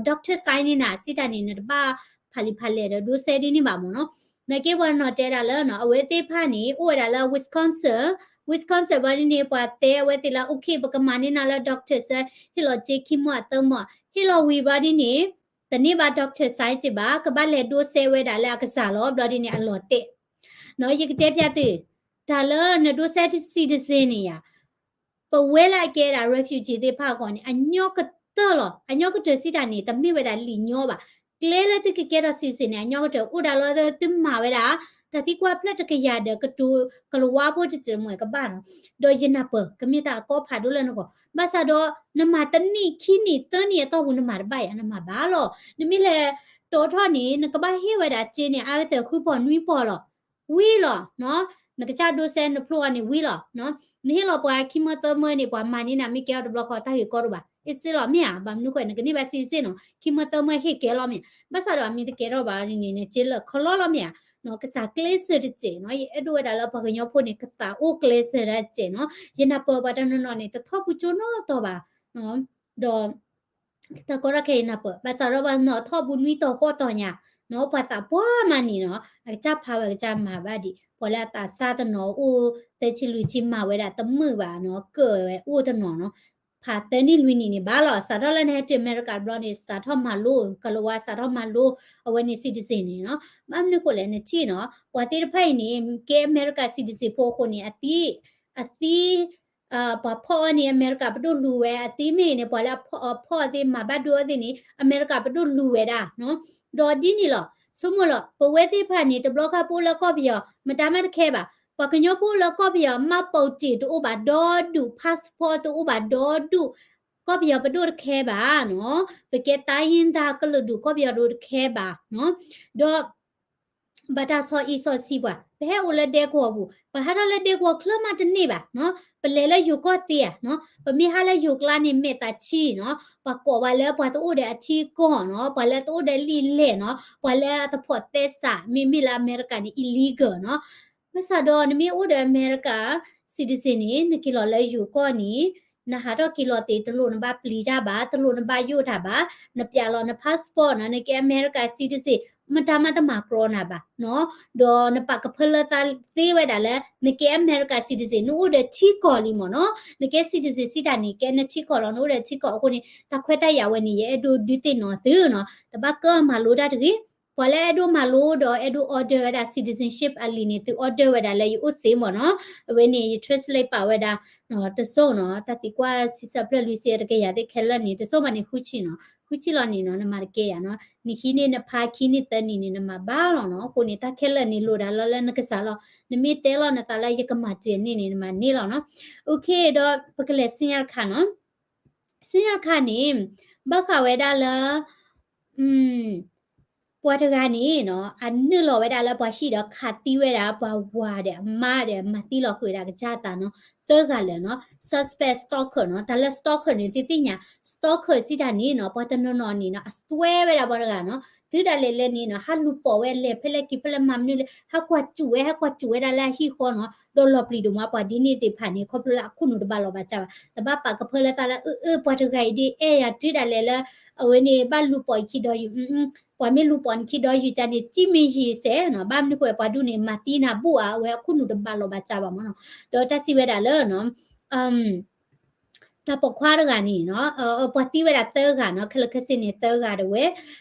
doctor sign န့ၣ်နၤ စံးတၢ်န့ၣ် နတဘၣ်ဖးလံာ်ဖးလဲၢ်ဒီးဒိစဲဒ်န့ၣ်ဘၣ်မ့ၢ်နီၤ နာ်က့ပှၤနီၤတဲဒၣ်လၢ အဝဲသ့ၣ်တဖၣ်န့ၣ် အိၣ်ဝဲဒၣ်လၢ Wisconsin, Wisconsin ဘၣ်ဒ်န့ၣ် ပှၤတဲအဝဲသ့ၣ်လၢ okay ပကမၤန့ၢ်နၤလၢ doctor sign ဟ့ၣ်လီၤစ့ခံမၢအသၢမၢ ဟ့ၣ်လီၤဝံၤဘၣ်ဒ်န့ၣ် တန့ၢ်ဘၣ် doctor sign စ့ၢ်ဘၣ် ကဘၣ်လဲၤဒိစဲဝဲဒၣ်လၢအကစၢ်လီၤ ဘျီဒ်န့ၣ် အလီၤတဲာ် ယကတဲပျးသု တၢ်လၢနဒိစဲ citizen န့ၣ်ယါ ပဝဲလၢအကဲဒၣ် refugee သ့ၣ်တဖၣ်အဂီၢ်န့ၣ် အညီကတၢၢ်လီၤ. အညီကတၢၢ်စံးတၢ်န့ၣ် တမ့ၢ်ဝဲဒၣ်လံာ်ညီဘၣ်. ကျဲလၢသုကကဲထီၣ် citizen န့ၣ် အညီကတၢၢ် အိၣ်ဒၣ်လီၤသုမၤဝဲဒၣ် တၢ်သံကွၢ်ဖျၢၣ်တကယၤဒီးကတိၤကလၤဝါဖိတစဲးမ့ၢ်ကဘၣ်နီၤ. ဒီးယနၢ်ပၢၢ် ကမ့ၢ်တၢ်အကီဖးဒိၣ်လၢနဂီၢ်. ဘၣ်ဆၣ်ဒီး နမၤတနံၣ်ခံနံၣ်သၢနံၣ်အတီၢ်ပူၤ နမၤတဘၣ်ယါ နမၤဘၣ်လီၤ. နမ့ၢ်လဲၤတီထီၣ်န့ၣ် နကဘၣ်ဟ့ၣ်ဝဲဒၣ်စ့န့ၣ် အါကတၢၢ်ဃုပီၢ်နွံပီၢ်လီၤ. ဝံၤလီၤ. နကစၢ်ဒိစဲနဖျိအီၤန့ၣ်ဝံၤလီၤ. နဟ့ၣ်လီၤပှၤခံမၢသၢမၢန့ၣ် ပှၤမၤန့ၢ်နၤမ့ၢ်ကဲအီၤတဘျီဃီ တၢ်ဂ့ၢ်ကီဒိၣ်ဘၣ်. အ့ၣ်စ့လီၤမ့ၢ်ဧါ. ဘၣ်မနုၤဃိ နကန့ၢ်ဘၣ် citizen နီၤ. ခံမၢသၢမၢဟ့ၣ်ကဲလီၤမ့ၢ်. ဘၣ်ဆၣ်ဒီးအမ့ၢ်တကဲထီၣ်ဘၣ်န့ၣ် နစ့လၢာ်ခီလီလီၤမ့ၢ်ဧါ. ကစၢ်ကျဲးစၢးတစဲးနီၤ. ယအဲၣ်ဒိးဝဲဒၣ်လၢပှၤကညီဖိန့ၣ် ကသးအိၣ်ကျဲးစၢးတစဲးနီၤ. ယနၢ်ပၢၢ်ပှၤတနီၤနီၤန့ၣ် တထီၣ်ပူၤကၠိနီတီၤဘၣ်. ဒီး တၢ်ကီတၢ်ခဲအံၤနၢ်ပၢၢ် ဘၣ်ဆၣ်ဒီးပှၤနီၤထီၣ်ပူၤနွံတီၤဃိးတီၤညါနီၤ ပှၤသးပှၢ်မးန့ၣ်နီၤ အကစၢ်ဖးဝဲကစၢ်မၤဘၣ်ဒံး ပှၤလၢအသးစၢ်တနီၤအိၣ် သၢဆံလွံၢ်ဆံမၤဝဲဒၣ်တမုာ်ဘၣ်နီၤ ကၢၣ်ဝဲအိၣ်တနီၤနီၤ ဖးသၢနံၣ်လွံၢ်နံၣ်န့ၣ်ဘၣ်လီၤ စးထီၣ်လၢနဟဲတုၤအမဲရကၤတဘျီန့ၣ် စးထီၣ်မၤလိ ကလၤဝါစးထီၣ်မၤလိ အဝဲန့ၣ် citizen န့ၣ်နီၤ ဘၣ်မနုၤဃိလဲၣ်နထံၣ်နီၤ ပှၤသ့ၣ်တဖၣ်အံၤန့ၣ် ကဲအမဲရကၤ citizen ဖိအဃိန့ၣ် အသံ အသံ ပှၤဖီၣ်အီၤန့ၣ် အမဲရကၤပဒိၣ်လူၤဝဲ အသံမ့ၢ်န့ၣ် ပှၤလၢအဖီၣ်အီၤသ့ မၤဘၣ်ဒိအီၤသ့န့ၣ် အမဲရကၤပဒိၣ်လူၤဝဲဒၣ်နီၤ ဒီးဒ်န့ၣ်လီၤ ဆိကမိၣ်လီၤ ပဝဲသ့ၣ်တဖၣ်န့ၣ် တဘျီခါပအိၣ်လၢကီၢ်ပယီၤ မတၤမးတခဲဘၣ် ပှၤကညီဖိလၢကီၢ်ပယီၤ မှတ်ပုံတင် တအိၣ်ဘၣ်ဒီဒူၣ် passport တအိၣ်ဘၣ်ဒီဒူၣ် ကီၢ်ပယီၤပဒိၣ်တခဲဘၣ်နီၤ ပကဲ တိုင်းရင်းသား ကလုာ်ဒူၣ် ကီၢ်ပယီၤဒိၣ်တခဲဘၣ်နီၤ ဒီး ဘၣ်တၢ်ဆီၣ်အံၣ်ဆီၣ်ဆံးပှၤ ပဟဲအိၣ်လၢဒဲကဝီၤပူၤ ပဟးထီၣ်လၢဒဲကဝီၤချၢမးတန့ၢ်ဘၣ်နီၤ ပလဲၤလၢယိၤကီၢ်သ့ဧါနီၤ ပမ့ၢ်ဟးလၢယိၤကျါန့ၣ် မဲာ်သးဆံးနီၤ ပှၤကိးပှၤလၢပှၤတအိၣ်ဒီးအထံကီၢ်နီၤ ပှၤလၢတအိၣ်ဒီးလံာ်လဲၢ်နီၤ ပှၤလၢအတဖိးသဲစး မ့မ့ၢ်လၢအမဲရကၤန့ၣ် illegal နီၤ ဘၣ်ဆၣ်ဒီးနမ့ၢ်အိၣ်ဒီးအမဲရကၤ citizen န့ၣ် နက့ၤလီၤလၢယိၤကီၢ်န့ၣ် နဟးထီၣ်က့ၤလီၤသ့ တလိၣ်နဘၣ်ပျံၤတၢ်ဘၣ် တလိၣ်နဘၣ်ယိၣ်တၢ်ဘၣ် နပျးလီၤန passport နီၤ နကဲအမဲရကၤ citizen မတၤမးတမၤကြီနၤဘၣ်နီၤ ဒီးနပာ်ကဖၢလၢသးသ့ဝဲဒၣ်လၢ နကဲအမဲရကၤ citizen နအိၣ်ဒီးထံကီၢ်လံမ့ၢ်နီၤ နကဲ citizen စံးတၢ်န့ၣ် ကဲနထံကီၢ်လီၤ နအိၣ်ဒီးထံကီၢ်အဃိန့ၣ် တၢ်ခွဲးတၢ်ယာ်ဝဲန့ၣ် ယအဲၣ်ဒိးဒုးသ့ၣ်နီၣ်သုနီၤ တဘၣ်ကၢမၤလိတၢ်တဂ့ၤ ပှၤလၢအဲၣ်ဒိးမၤလိဒီးအဲၣ်ဒိး order ဝဲဒၣ် citizenship အလံာ်န့ၣ် သု order ဝဲဒၣ်လၢယအိၣ်သ့မ့ၢ်နီၤ အဝဲန့ၣ် ယ translate ပာ်ဝဲဒၣ် တစိၢ်နီၤ တၢ်သံကွၢ်ဆံဆၢဖျၢၣ်လွံၢ်ဆံတကယၤသ့ၣ်ခဲလၢာ်န့ၣ် တစိၢ်မးန့ၣ် ဃုဆံနီၤ ဃုဆံလီၤန့ၣ်နီၤ နမၤတကဲယၤနီၤ နဟံးန့ၢ်နဖးခံနံၣ်သၢနံၣ်န့ၣ် နမၤဘၣ်လီၤနီၤ အဃိန့ၣ် တၢ်ခဲလၢာ်န့ၣ် လိၣ်ဒၣ်လီၤလၢနကစၢ်လီၤ နမ့ၢ်တဲလီၤနသးလၢယကမၤတ့ၢ်န့ၣ်န့ၣ် နမၤန့ၢ်လီၤနီၤ okay ဒီးပကလဲၤဆူညါတခါနီၤ ဆူညါတခါန့ၣ် ဘၣ်ဃးဝဲဒၣ်လၢ ပှၤတဂၤန့ၣ်နီၤ အနုာ်လီၤဝဲဒၣ်လၢပှၤဟံၣ်ဒီး ခးသံဝဲဒၣ်ပှၤဝၤဒီး အမါဒီး မၤသံလီၤဃုာ်ဝဲဒၣ်ကစၢ်သးနီၤ သၢဂၤလၢာ်နီၤ suspect stalker နီၤ. တၢ်လၢ stalker န့ၣ် သုသ့ၣ်ညါ stalker စံးတၢ်န့ၣ်နီၤ ပှၤတနီၤနီၤန့ၣ်နီၤ အစွဲဝဲဒၣ်ပှၤတဂၤနီၤ တုၤဒၣ်လဲာ်လဲာ်န့ၣ်နီၤ ဟးလူၤပိာ်ဝဲလဲၤဖဲလဲၣ်က့ၤဖဲလဲၣ် မၤမနုၤလဲၣ် ဟးကွၢ်စူၣ်ဝဲ ဟဲကွၢ်စူၣ်ဝဲဒၣ်လၢအဟံၣ်ဃီနီၤ ဒီးလီၤပျံၤဒိၣ်မး ပှၤဒ်န့ၣ်သ့ၣ်တဖၣ်န့ၣ် ခီဖျိလၢအခိၣ်နူာ်တဘၣ်လီၤဘၣ်စးဘၣ် တဘၣ်ပာ်ကဖၢလၢသးလၢ အၢ အၢ ပှၤတဂၤအံၤဒ်အဲၣ်ယၤ တုၤဒၣ်လဲာ်လၢ အဝဲန့ၣ် ဘၣ်လူၤပိာ်အခံဒီးယံာ် ပှၤမ့ၢ်လူၤပိာ်နခံဒီးယံာ်ကန့ၣ် စံးမ့ၢ်ယံာ်စဲးနီၤ ဘၣ်မနုၤဃိ ပှၤဒူၣ်န့ၣ် မၤသံနၤဘူၣ်ဧါ အဝဲအခိၣ်နူာ်တဘၣ်လီၤဘၣ်စးဘၣ်မးနီၤ. ဒီးတၢ်စံးဝဲဒၣ်လၢ တၢ်ပိာ်ခွါတဂၤန့ၣ်နီၤ ပှၤသံဝဲဒၣ်သၢဂၤနီၤ ခဲလၢာ်ခဲဆ့န့ၣ်သၢဂၤဒၣ်ဝဲ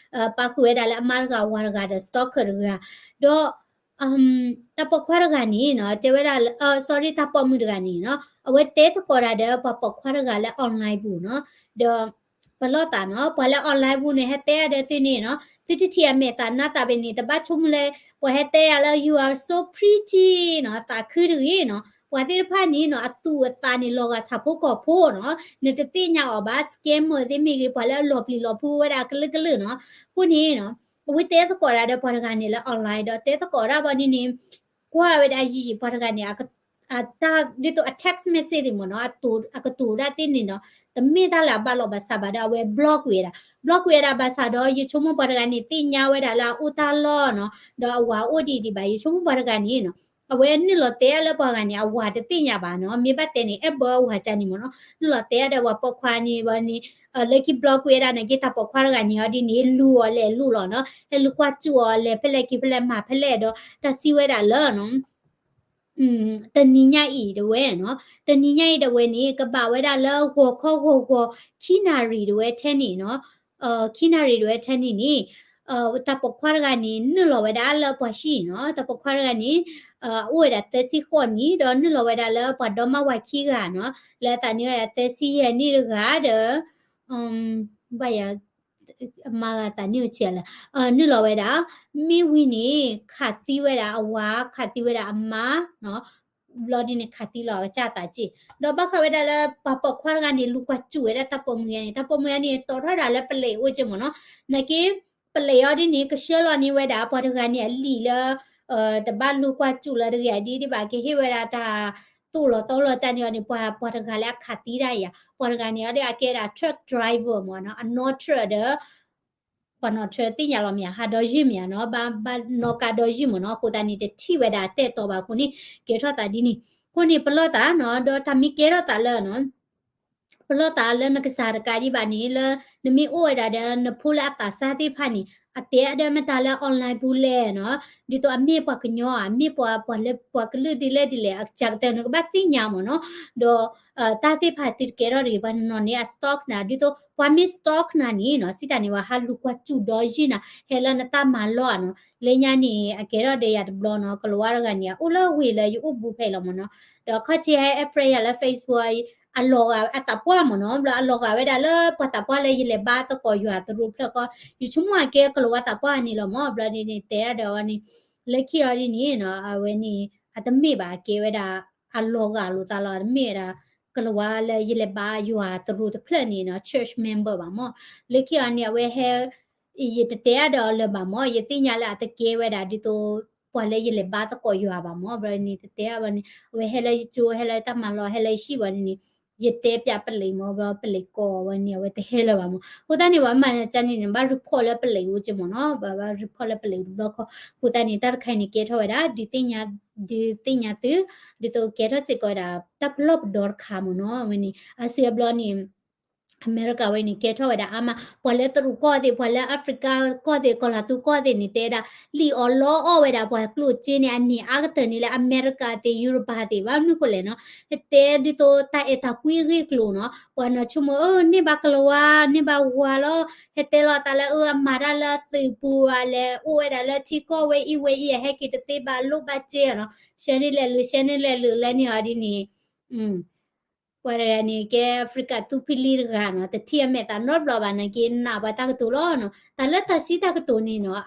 ပာ်ဃုာ်ဝဲဒၣ်လၢအမါတဂၤ အဝၤတဂၤဒီး stalker တဂၤ ဒီး တၢ်ပိာ်ခွါတဂၤန့ၣ်နီၤ တဲဝဲဒၣ် sorry တၢ်ပိာ်မုၣ်တဂၤန့ၣ်နီၤ အဝဲတဲသကိးတၢ်ဒီးပှၤပိာ်ခွါတဂၤလၢ online ပူၤနီၤ ဒီး ပလီၢ်သးနီၤ ပှၤလၢ online ပူၤန့ၣ် ဟဲတဲအါဒီးသုန့ၣ်နီၤ သုတထံၣ်အမဲာ်သးနါသးဘၣ်န့ၣ် တဘၣ်ဆိကမိၣ်လၢ ပှၤဟဲတဲယၤလၢ you are so pretty နီၤ သးခုတဂ့ၤနီၤ ပှၤသ့ၣ်တဖၣ်န့ၣ်နီၤ အသူၣ်အသးန့ၣ် လီၤဂာ်ဆၣ်ဖိကီၢ်ဖိနီၤ နတသ့ၣ်ညါအီၤဘၣ် scammer သ့ၣ်မ့ၢ်ဂ့ၤ ပှၤလၢအလီၤပျံၤလီၤဖုးဝဲဒၣ်ကလုာ်ကလုာ်နီၤ အဃိန့ၣ်နီၤ အဝဲတဲသကိးတၢ်ဒီးပှၤတဂၤန့ၣ်လၢ online ဒီးတဲသကိးတၢ်ဘၣ်န့ၣ်န့ၣ် ကွၢ်ဝဲဒၣ်ယံာ်ယံာ်ပှၤတဂၤန့ၣ် အတၢ်ဒ်သိးအ text message သ့ၣ်မ့ၢ်နီၤ အကတိၤဒၣ်သ့ၣ်န့ၣ်နီၤ တမ့ၢ်တၢ်လၢအဘၣ်လီၤဘၣ်စးဘၣ်ဒီး အဝဲ block ကွံာ်ဝဲဒၣ် block ကွံာ်ဝဲဒၣ်ဘၣ်ဆၣ်ဒီး ယဆိကမိၣ်ပှၤတဂၤန့ၣ် သ့ၣ်ညါဝဲဒၣ်လၢအအိၣ်တၢ်လီၢ်နီၤ ဒီးအဝၤအိၣ်ဒံးဒံးဘၣ် ယဆိကမိၣ်ပှၤတဂၤန့ၣ်နီၤ အဝဲနုာ်လီၤတဲအါလၢပှၤဂၤန့ၣ် အဝၤတသ့ၣ်ညါဘၣ်နီၤ မ့ၢ်ဘၣ်တဲန့ၣ် အဲၣ်ဘၢအဝၤကန့ၣ်မ့ၢ်နီၤ နုာ်လီၤတဲအါဒီးပှၤပိာ်ခွါန့ၣ်ဝဲန့ၣ် လၢခံ block ကွံာ်ဝဲဒၣ်နာ်က့ တၢ်ပိာ်ခွါတဂၤန့ၣ်အီၤဒ်န့ၣ် လူၤအီၤလဲၤလူၤလီၤနီၤ ဟဲလူၤကွၢ်စူၣ်အီၤလဲၤဖဲလဲၣ်က့ၤဖဲလဲၣ်မၤဖဲလဲၣ်ဒီး တၢ်စံးဝဲဒၣ်လၢနီၤ တနံၤညါအံၤဒၣ်ဝဲနီၤ တနံၤညါအံၤဒၣ်ဝဲန့ၣ် ကဘၣ်ဝဲဒၣ်လၢဂီၤခီဂီၤဂီၤ ခံနၣ်ရံၣ်ဒၣ်ဝဲထဲန့ၣ်နီၤ ခံနၣ်ရံၣ်ဒၣ်ဝဲထဲန့ၣ်န့ၣ် တၢ်ပိာ်ခွါတဂၤန့ၣ် နုာ်လီၤဝဲဒၣ်လၢပှၤဟံၣ်နီၤ တၢ်ပိာ်ခွါတဂၤန့ၣ် အအိၣ်ဝဲဒၣ်သၢဆံဃိးနံၣ် ဒီးနုာ်လီၤဝဲဒၣ်လၢပှၤဒီမါဝၤခံဂၤနီၤ လၢအသးန့ၢ်ဝဲဒၣ်သၢဆံယဲၢ်နံၣ်တဂၤဒီး ဘၣ်ယၤ အမါဂၤသးန့ၢ်အိၣ်ဆံးလဲၣ် နုာ်လီၤဝဲဒၣ် မ့ၢ်ဝံၤန့ၣ် ခးသံဝဲဒၣ်အဝၤ ခးသံဝဲဒၣ်အမါနီၤ ဘျီဒ်န့ၣ် ခးသံလီၤအကစၢ်သးစ့ၢ် ဒီးဘၣ်ဃးဝဲဒၣ်လၢပှၤပိာ်ခွါတဂၤန့ၣ် လူၤကွၢ်စူၣ်ဝဲဒၣ်တၢ်ပိာ်မုၣ်ဂၤန့ၣ် တၢ်ပိာ်မုၣ်ဂၤန့ၣ် တီထီၣ်ဒၣ်လၢပလံးအိၣ်က့မ့ၢ်နီၤ နာ်က့ ပလံးအီၤဒ်န့ၣ် ကဆှၢလီၤန့ၢ်ဝဲဒၣ် ပှၤတဂၤန့ၣ်အလံာ်လၢ တဘၣ်လူၤကွၢ်စူၣ်လၢတဂ့ၤဒ်ဒ်ဘၣ် ကဟ့ၣ်ဝဲဒၣ်တၢ်သိၣ်လီၤသီလီၤကန့ၣ်အီၤန့ၣ် ပှၤ ပှၤတဂၤလၢအခးသံတၢ်အံၤ ပှၤတဂၤန့ၣ်အီၤဒ်အကဲဒၣ် truck driver မ့ၢ်နီၤ အနီၣ် truck ဒီး ပှၤနီၣ် truck သ့ၣ်ညါလီၤမ့ၢ်ဧါ ဟးဒီယုၢ်မ့ၢ်ဧါနီၤ ဘၣ် ဘၣ်နီၣ်ကါဒီယုၢ်မ့ၢ်နီၤ အဃိသတးန့ၣ် တထံၣ်ဝဲဒၣ်တဲာ်တီၤဘၣ်အဃိန့ၣ် ကဲထီၣ်သးဒ်န့ၣ် အဃိန့ၣ် ပလီၢ်သးနီၤ ဒီးတၢ်မ့ၢ်ကဲထီၣ်သးလၢနီၤ ပလီၢ်သးလၢနကစၢ်တကးဒံးဘၣ်န့ၣ် လၢနမ့ၢ်အိၣ်ဝဲဒၣ်ဒီးနဖိလၢအသးစၢ်သ့ၣ်တဖၣ်န့ၣ် အတဲအါဒၢမ့ၢ်တၢ်လၢ online ပူၤလဲၣ်နီၤ ဒ်သိးအမ့ၢ်ပှၤကညီဧါ မ့ၢ်ပှၤ ပှၤလၢပှၤကလုာ်ဒ်လဲၣ်ဒ်လဲၣ် အကစၢ်ကတၢၢ်နကဘၣ်သ့ၣ်ညါမ့ၢ်နီၤ ဒီး တၢ်သ့ၣ်တဖၣ်သုတကဲထီၣ်တဂ့ၤ ပှၤနီၢ်နီၢ်န့ၣ် အ stalk နၤ ဒ်သိး ပှၤမ့ၢ် stalk နၤန့ၣ်နီၤ စံးတၢ်န့ၣ် ပှၤဟးလူၤကွၢ်စူၣ်ဒီယုၢ်နၤ ဟဲလၢနတၢ်မၤလီၢ်ဧါနီၤ လၢညါန့ၣ် အကဲထီၣ်ဒီးယၤတဘျီနီၤ ကလၤဝါတဂၤန့ၣ် အအိၣ်လၢဝ့ၢ်လၢယအိၣ်ဘူးဖဲအံၤလီၤမ့ၢ်နီၤ ဒီးခီၣ်ထံးဟဲ အ friend ယၤလၢ Facebook အလီၤဂာ်အသးပှၢ်မ့ၢ်နီၤ ဘျီအလီၤဂာ်ဝဲဒၣ်လၢပှၤသးပှၢ်လၢယလဲၤဘါသကိးယွၤသရူးဖျၢၣ်ဃီ ယဆိကမိၣ်အကဲကလၤဝါသးပှၢ်န့ၣ်လီၤမ့ၢ် ဘျီဒ်န့ၣ် တဲဒၣ်ဒီးအဝဲန့ၣ် လၢခံအီၤဒ်န့ၣ်နီၤ အဝဲန့ၣ် အတမ့ၢ်ဘၣ်အကဲဝဲဒၣ် အလီၤဂာ်လိာ်သးလီၤ တမ့ၢ်ဝဲဒၣ် ကလၤဝါလၢယလဲၤဘါယွၤသရူးတဖျၢၣ်န့ၣ်နီၤ church member ဘၣ်မ့ၢ် လၢခံအီၤန့ၣ် အဝဲဟဲ ယတတဲအါဒီးအလၢၤဘၣ်မ့ၢ် ယသ့ၣ်ညါလၢအတကဲဝဲဒၣ်ဒ်သိး ပှၤလၢယလဲၤဘါသကိးယွၤဘၣ်မ့ၢ် ဘျီန့ၣ် တတဲအါဘၣ်န့ၣ် အဝဲဟဲလၢယကၠိ ဟဲလၢတၢ်မၤလီၢ် ဟဲလၢယဟံၣ်ဘၣ်န့ၣ်န့ၣ် ယတဲပျးပလံးမ့ၢ် ဘျီပလံးကိးဝဲန့ၣ် အဝဲတဟဲလၢၤဘၣ်မ့ၢ် အဃိသတးန့ၣ် ပှၤမၤန့ၣ်ကန့ၣ်န့ၣ် ဘၣ် report လၢပလံးအိၣ်က့မ့ၢ်နီၤ ဘၣ် ဘၣ် report လၢပလံးတဘျီခီ အဃိသတးန့ၣ် တၢ်တခါအံၤန့ၣ်ကဲထီၣ်ဝဲဒၣ် ဒုးသ့ၣ်ညါ ဒုးသ့ၣ်ညါသု ဒ်သိးကဲထီၣ်စ့ၢ်ကီးဝဲဒၣ် တၢ်ပလီၢ်ပဒီတခါမ့ၢ်နီၤ အဝဲန့ၣ် အစုအဘျီန့ၣ် အမဲရကၤဝဲန့ၣ် ကဲထီၣ်ဝဲဒၣ်အါမး ပှၤလၢသရူးကီၢ်သ့ၣ် ပှၤလၢ Africa ကီၢ်သ့ၣ် ကီၢ်လၤသူကီၢ်သ့ၣ်န့ၣ် တဲဒၣ် လံၣ်အီၣ်လီအီၣ်ဝဲဒၣ် ပှၤကျိၣ်စ့န့ၣ် အန့ၢ်အါကတၢၢ်န့ၣ်လၢအမဲရကၤသ့ၣ် ယူရပၤသ့ၣ် ဘၣ်မနုၤဃိလဲၣ်နီၤ တဲဒ်သိးတၢ်အဲၣ်တၢ်ကွံအဂ့ၢ်အကျိၤနီၤ ပှၤနီၢ်ဆိကမိၣ် အၢ န့ၢ်ဘၣ်ကလၤဝါ န့ၢ်ဘၣ်ဝၤလီၤ ဟဲတဲလီၤသးလၢ အၢ အမၤတၢ်လၢသုးပူၤ အလဲၤအိၣ်ဝဲဒၣ်လၢထံကီၢ်ဝဲအံၤဝဲအံၤ အဟဲက့ၤတသ့ဘၣ်လိၣ်ဘၣ်စ့နီၤ ရှဲန့ၢ်လဲၤလုာ် ရှဲန့ၢ်လဲၤလုာ် လဲန့ၢ်အီၤဒ်န့ၣ် ပှၤတဂၤန့ၣ် ကဲ Africa သူဖံလံတဂၤနီၤ တထံၣ်အမဲာ်သးနီတဘျီဘၣ်နာ်က့ နာ်ပှၤတၢ်ကတိၤလီၤနီၤ တၢ်လၢတၢ်စံးတၢ်ကတိၤန့ၣ်နီၤ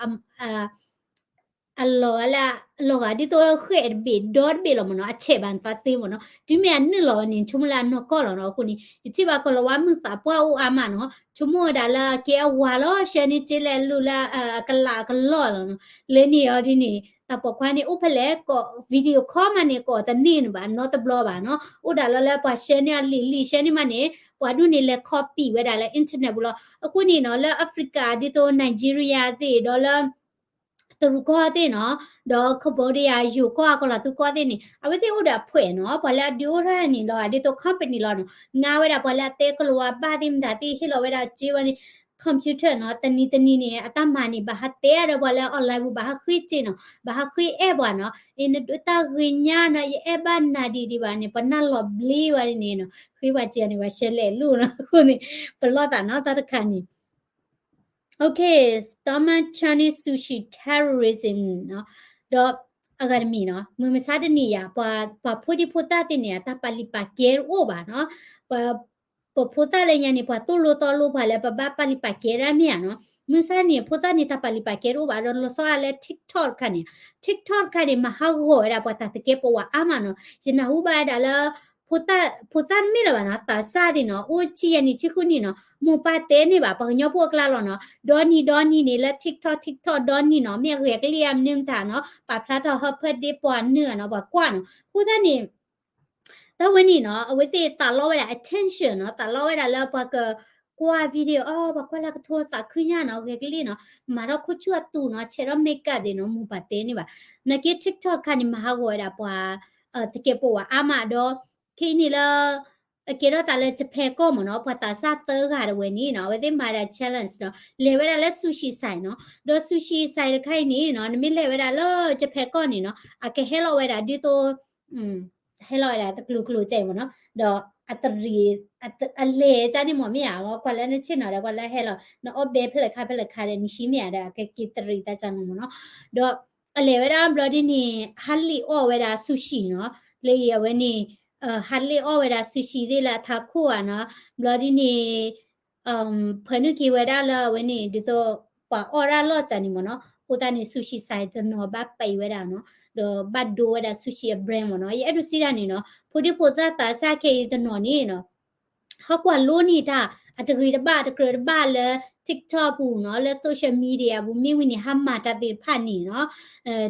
အ အလီၤဂာ်လၢ အလီၤဂာ်ဒ်သိးဃဲၣ်တဘ့ၣ်ဒီတဘ့ၣ်လီၤမ့ၢ်နီၤ, အဆဲးဘၣ်နသးသ့မ့ၢ်နီၤ, တုၤမ့ၢ်အနုာ်လီၤဝဲန့ၣ် ဆိကမိၣ်လၢအနီၢ်ကီၢ်လီၤနီၤ. အဃိန့ၣ် ယထံၣ်ဘၣ်ကီၤလၤဝါမုၢ်သးပှၢ်အိၣ်အါမးနီၤ, ဆိကမိၣ်ဝဲဒၣ်လၢကဲအဝၤလီၤ, ဆှၢန့ၢ်စ့လဲၣ်လူၤလၢအကလးအကလီၢ်လီၤနီၤ. လၢန့ၣ်အီၤဒ်န့ၣ် တၢ်ပိာ်ခွါန့ၣ်အိၣ်ဖဲလဲၣ် ကိး video call မးန့ၣ် ကိးတန့ၢ်န့ၣ်ဘၣ် နီတဘျီဘၣ်နီၤ. အိၣ်ဒၣ်လီၤလၢပှၤဆှၢန့ၢ်အလံာ်လံာ်ဆှၢန့ၢ်မးန့ၣ် ပှၤဒူၣ်န့ၣ်လဲၤ copy ဝဲဒၣ်လၢ internet ပူၤလီၤ. အဃိန့ၣ်နီၤ လၢ Africa ဒ်သိး Nigeria သ့ၣ်ဒီးလၢ တရူးကီၢ်သ့ၣ်နီၤ, ဒီး Cambodia ယိၤကီၢ် ကီၤလၤသူကီၢ်သ့ၣ်န့ၣ် အဝဲသ့ၣ်အိၣ်ဒီးအဖှဲးနီၤ, ပှၤလၢအဒုးအိၣ်ထီၣ်န့ၣ်လီၤ ဒ်သိး company လီၤနီၤ, ငါဝဲဒၣ်ပှၤလၢအတဲကီၤလၤဝါဘၣ်သ့ၣ်မတၤသ့ၣ် ဟ့ၣ်လီၤဝဲဒၣ်စ့ဝဲန့ၣ် computer နီၤ, တနံၤတနံၤန့ၣ် အတၢ်မၤန့ၣ် ဘၣ်ဟးတဲအါဒီးပှၤလၢ online ပူၤ ဘၣ်ဟးဃ့စ့နီၤ, ဘၣ်ဟးဃ့အဲၣ်ပှၤနီၤ, အ့ နဒိးတၢ်ဂ့ၤညါနီၤ, ယအဲၣ်ဘၣ်နၤဒံးဒံးဘၣ်န့ၣ် ပနၢ်လီၤဘျ့ဝဲန့ၣ်နီၤ, ဃ့ပှၤစ့န့ၣ် ပှၤဆှၢလဲၤလိာ်နီၤ, အဃိန့ၣ် ပလီၢ်သးနီၤ တၢ်တခါန့ၣ် Okay, stomach churning sushi terrorism နီၤ, ဒီးအဂၤတမံၤနီၤ, မုၢ်မဆါတနံၤယၤ ပှၤ ပှၤဖိဒံဖိသၣ်သ့ၣ်န့ၣ် အတၢ်ပာ်လုၢ်ပာ်ကဲတအိၣ်ဘၣ်နီၤ, ပှၤ ပဖိသၣ်လၢညါန့ၣ် ပှၤသိၣ်လိသီလိပှၤလၢပဘၣ်ပာ်လုၢ်ပာ်ကဲဒၣ်မ့ၢ်ဧါနီၤ, မုၢ်မဆါတနံၤ ဖိသၣ်န့ၣ် တၢ်ပာ်လုၢ်ပာ်ကဲတအိၣ်ဘၣ် ဒီးလီၤဆီဒၣ်လၢ TikTok တခါန့ၣ်, TikTok တခါန့ၣ် မၤဟးဂီၤဝဲဒၣ်ပှၤတၢ်သကဲးပဝးအါမးနီၤ, ယနၢ်ဟူဘၣ်ဝဲဒၣ်လၢ ဖိသၣ် ဖိသၣ်တမ့ၢ်လၢၤဘၣ်နီၤ, သးစၢ်သ့ၣ်နီၤ, အိၣ်ဆံယဲၢ်နံၣ်ဆံဃုနံၣ်နီၤ, မိၢ်ပၢ်တဲန့ၢ်ဘၣ် ပှၤကညီဖိအကျါလီၤနီၤ, ဒီနံၤဒီနံၤန့ၣ် လၢ TikTok TikTok ဒီနံၤနီၤ, မ့ၢ်အဂ့ၤအကလံၣ်အမနုၤမတၤနီၤ, ပာ်ဖျါထီၣ်ဟၢဖၢဒ့ပှၤနုာ်နီၤ, ပှၤကွၢ်နီၤ, အဃိသတးန့ၣ် တၢ်ဝဲန့ၣ်နီၤ, အဝဲသ့ၣ်သးလီဝဲဒၣ် attention နီၤ, သးလီဝဲဒၣ်လၢပှၤကကွၢ် video အီၤ, ပှၤကွၢ်လၢကထိသးခုညါနီၤ, ဂဲၤကလံၣ်နီၤ, မၤထီၣ်ခိၣ်ဆူၣ်အတူးနီၤ, ဆဲးထီၣ် makeup သ့ၣ်နီၤ, မိၢ်ပၢ်တဲန့ၢ်ဘၣ်, နာ်က့ TikTok တခါန့ၣ် မၤဟးဂီၤဝဲဒၣ်ပှၤ သကဲးပဝးအါမးဒီး ခဲအံၤန့ၣ်လၢ အကဲထီၣ်သးလၢ Japan ကီၢ်မ့ၢ်နီၤ, ပှၤသးစၢ်သၢဂၤတဝဲန့ၣ်နီၤ, အဝဲသ့ၣ်မၤဒၣ် challenge နီၤ, လဲၤဝဲဒၣ်လၢ sushi ဆိုင်နီၤ, ဒီး sushi ဆိုင် တခါအံၤန့ၣ်နီၤ, နမ့ၢ်လဲၤဝဲဒၣ်လၢ Japan ကီၢ်န့ၣ်နီၤ, အကဟဲလီၤဝဲဒၣ်ဒ်သိး ဟဲလီၤဝဲဒၣ်တကျိၤကျိၤကဲအံၤမ့ၢ်နီၤ, ဒီးအတရံး အလဲၤကန့ၣ်မ့ၢ်မ့ၢ်ဧါ, ကွၢ်လၢနဆ့ၣ်နီၤဒီး ကွၢ်လၢဟဲလီၤ နအီၣ်ဘဲဖဲလဲၣ်ခါဖဲလဲၣ်ခါဒီး နဆံမ့ၢ်ဧါဒီး အကက့ၤတရံးသးကန့ၣ်မ့ၢ်နီၤ, ဒီးအလဲၤဝဲဒၣ်ဘျီဒ်န့ၣ် ဟးလ့ၣ်အီၣ်ဝဲဒၣ် sushi နီၤ, လၢအံၤအဝဲန့ၣ် ဟးလ့ၣ်အီၣ်ဝဲဒၣ် sushi သ့ၣ်လၢအထးခိၣ်ဧါနီၤ, ဘျီဒ်န့ၣ် ဖၢနုာ်က့ၤဝဲဒၣ်လၢအဝဲန့ၣ် ဒ်သိး ပှၤအီၣ်ဒၣ်လီၢ်ကန့ၣ်မ့ၢ်နီၤ, အဃိသတးန့ၣ် sushi ဆိုင်တနီၤဘၣ်ပံးဝဲဒၣ်နီၤ, ဒီးဘၣ်ဒိဝဲဒၣ် sushi အ brand မ့ၢ်နီၤ, ယအဲၣ်ဒိးစံးဒၣ်န့ၣ်နီၤ, ဖိဒံဖိသၣ်သးစၢ်ခဲအံၤတနီၤန့ၣ်နီၤ ဟီၣ်ကွၢ်လိန့ၢ်တၢ် အတဂ့ၤတဘၣ် တကြၢးတဘၣ်လၢ TikTok ပူၤနီၤ, လၢ social media ပူၤ မ့ၢ်ဝံၤန့ၣ် ဟါမၢ်တၢ်သ့ၣ်တဖၣ်န့ၣ်နီၤ,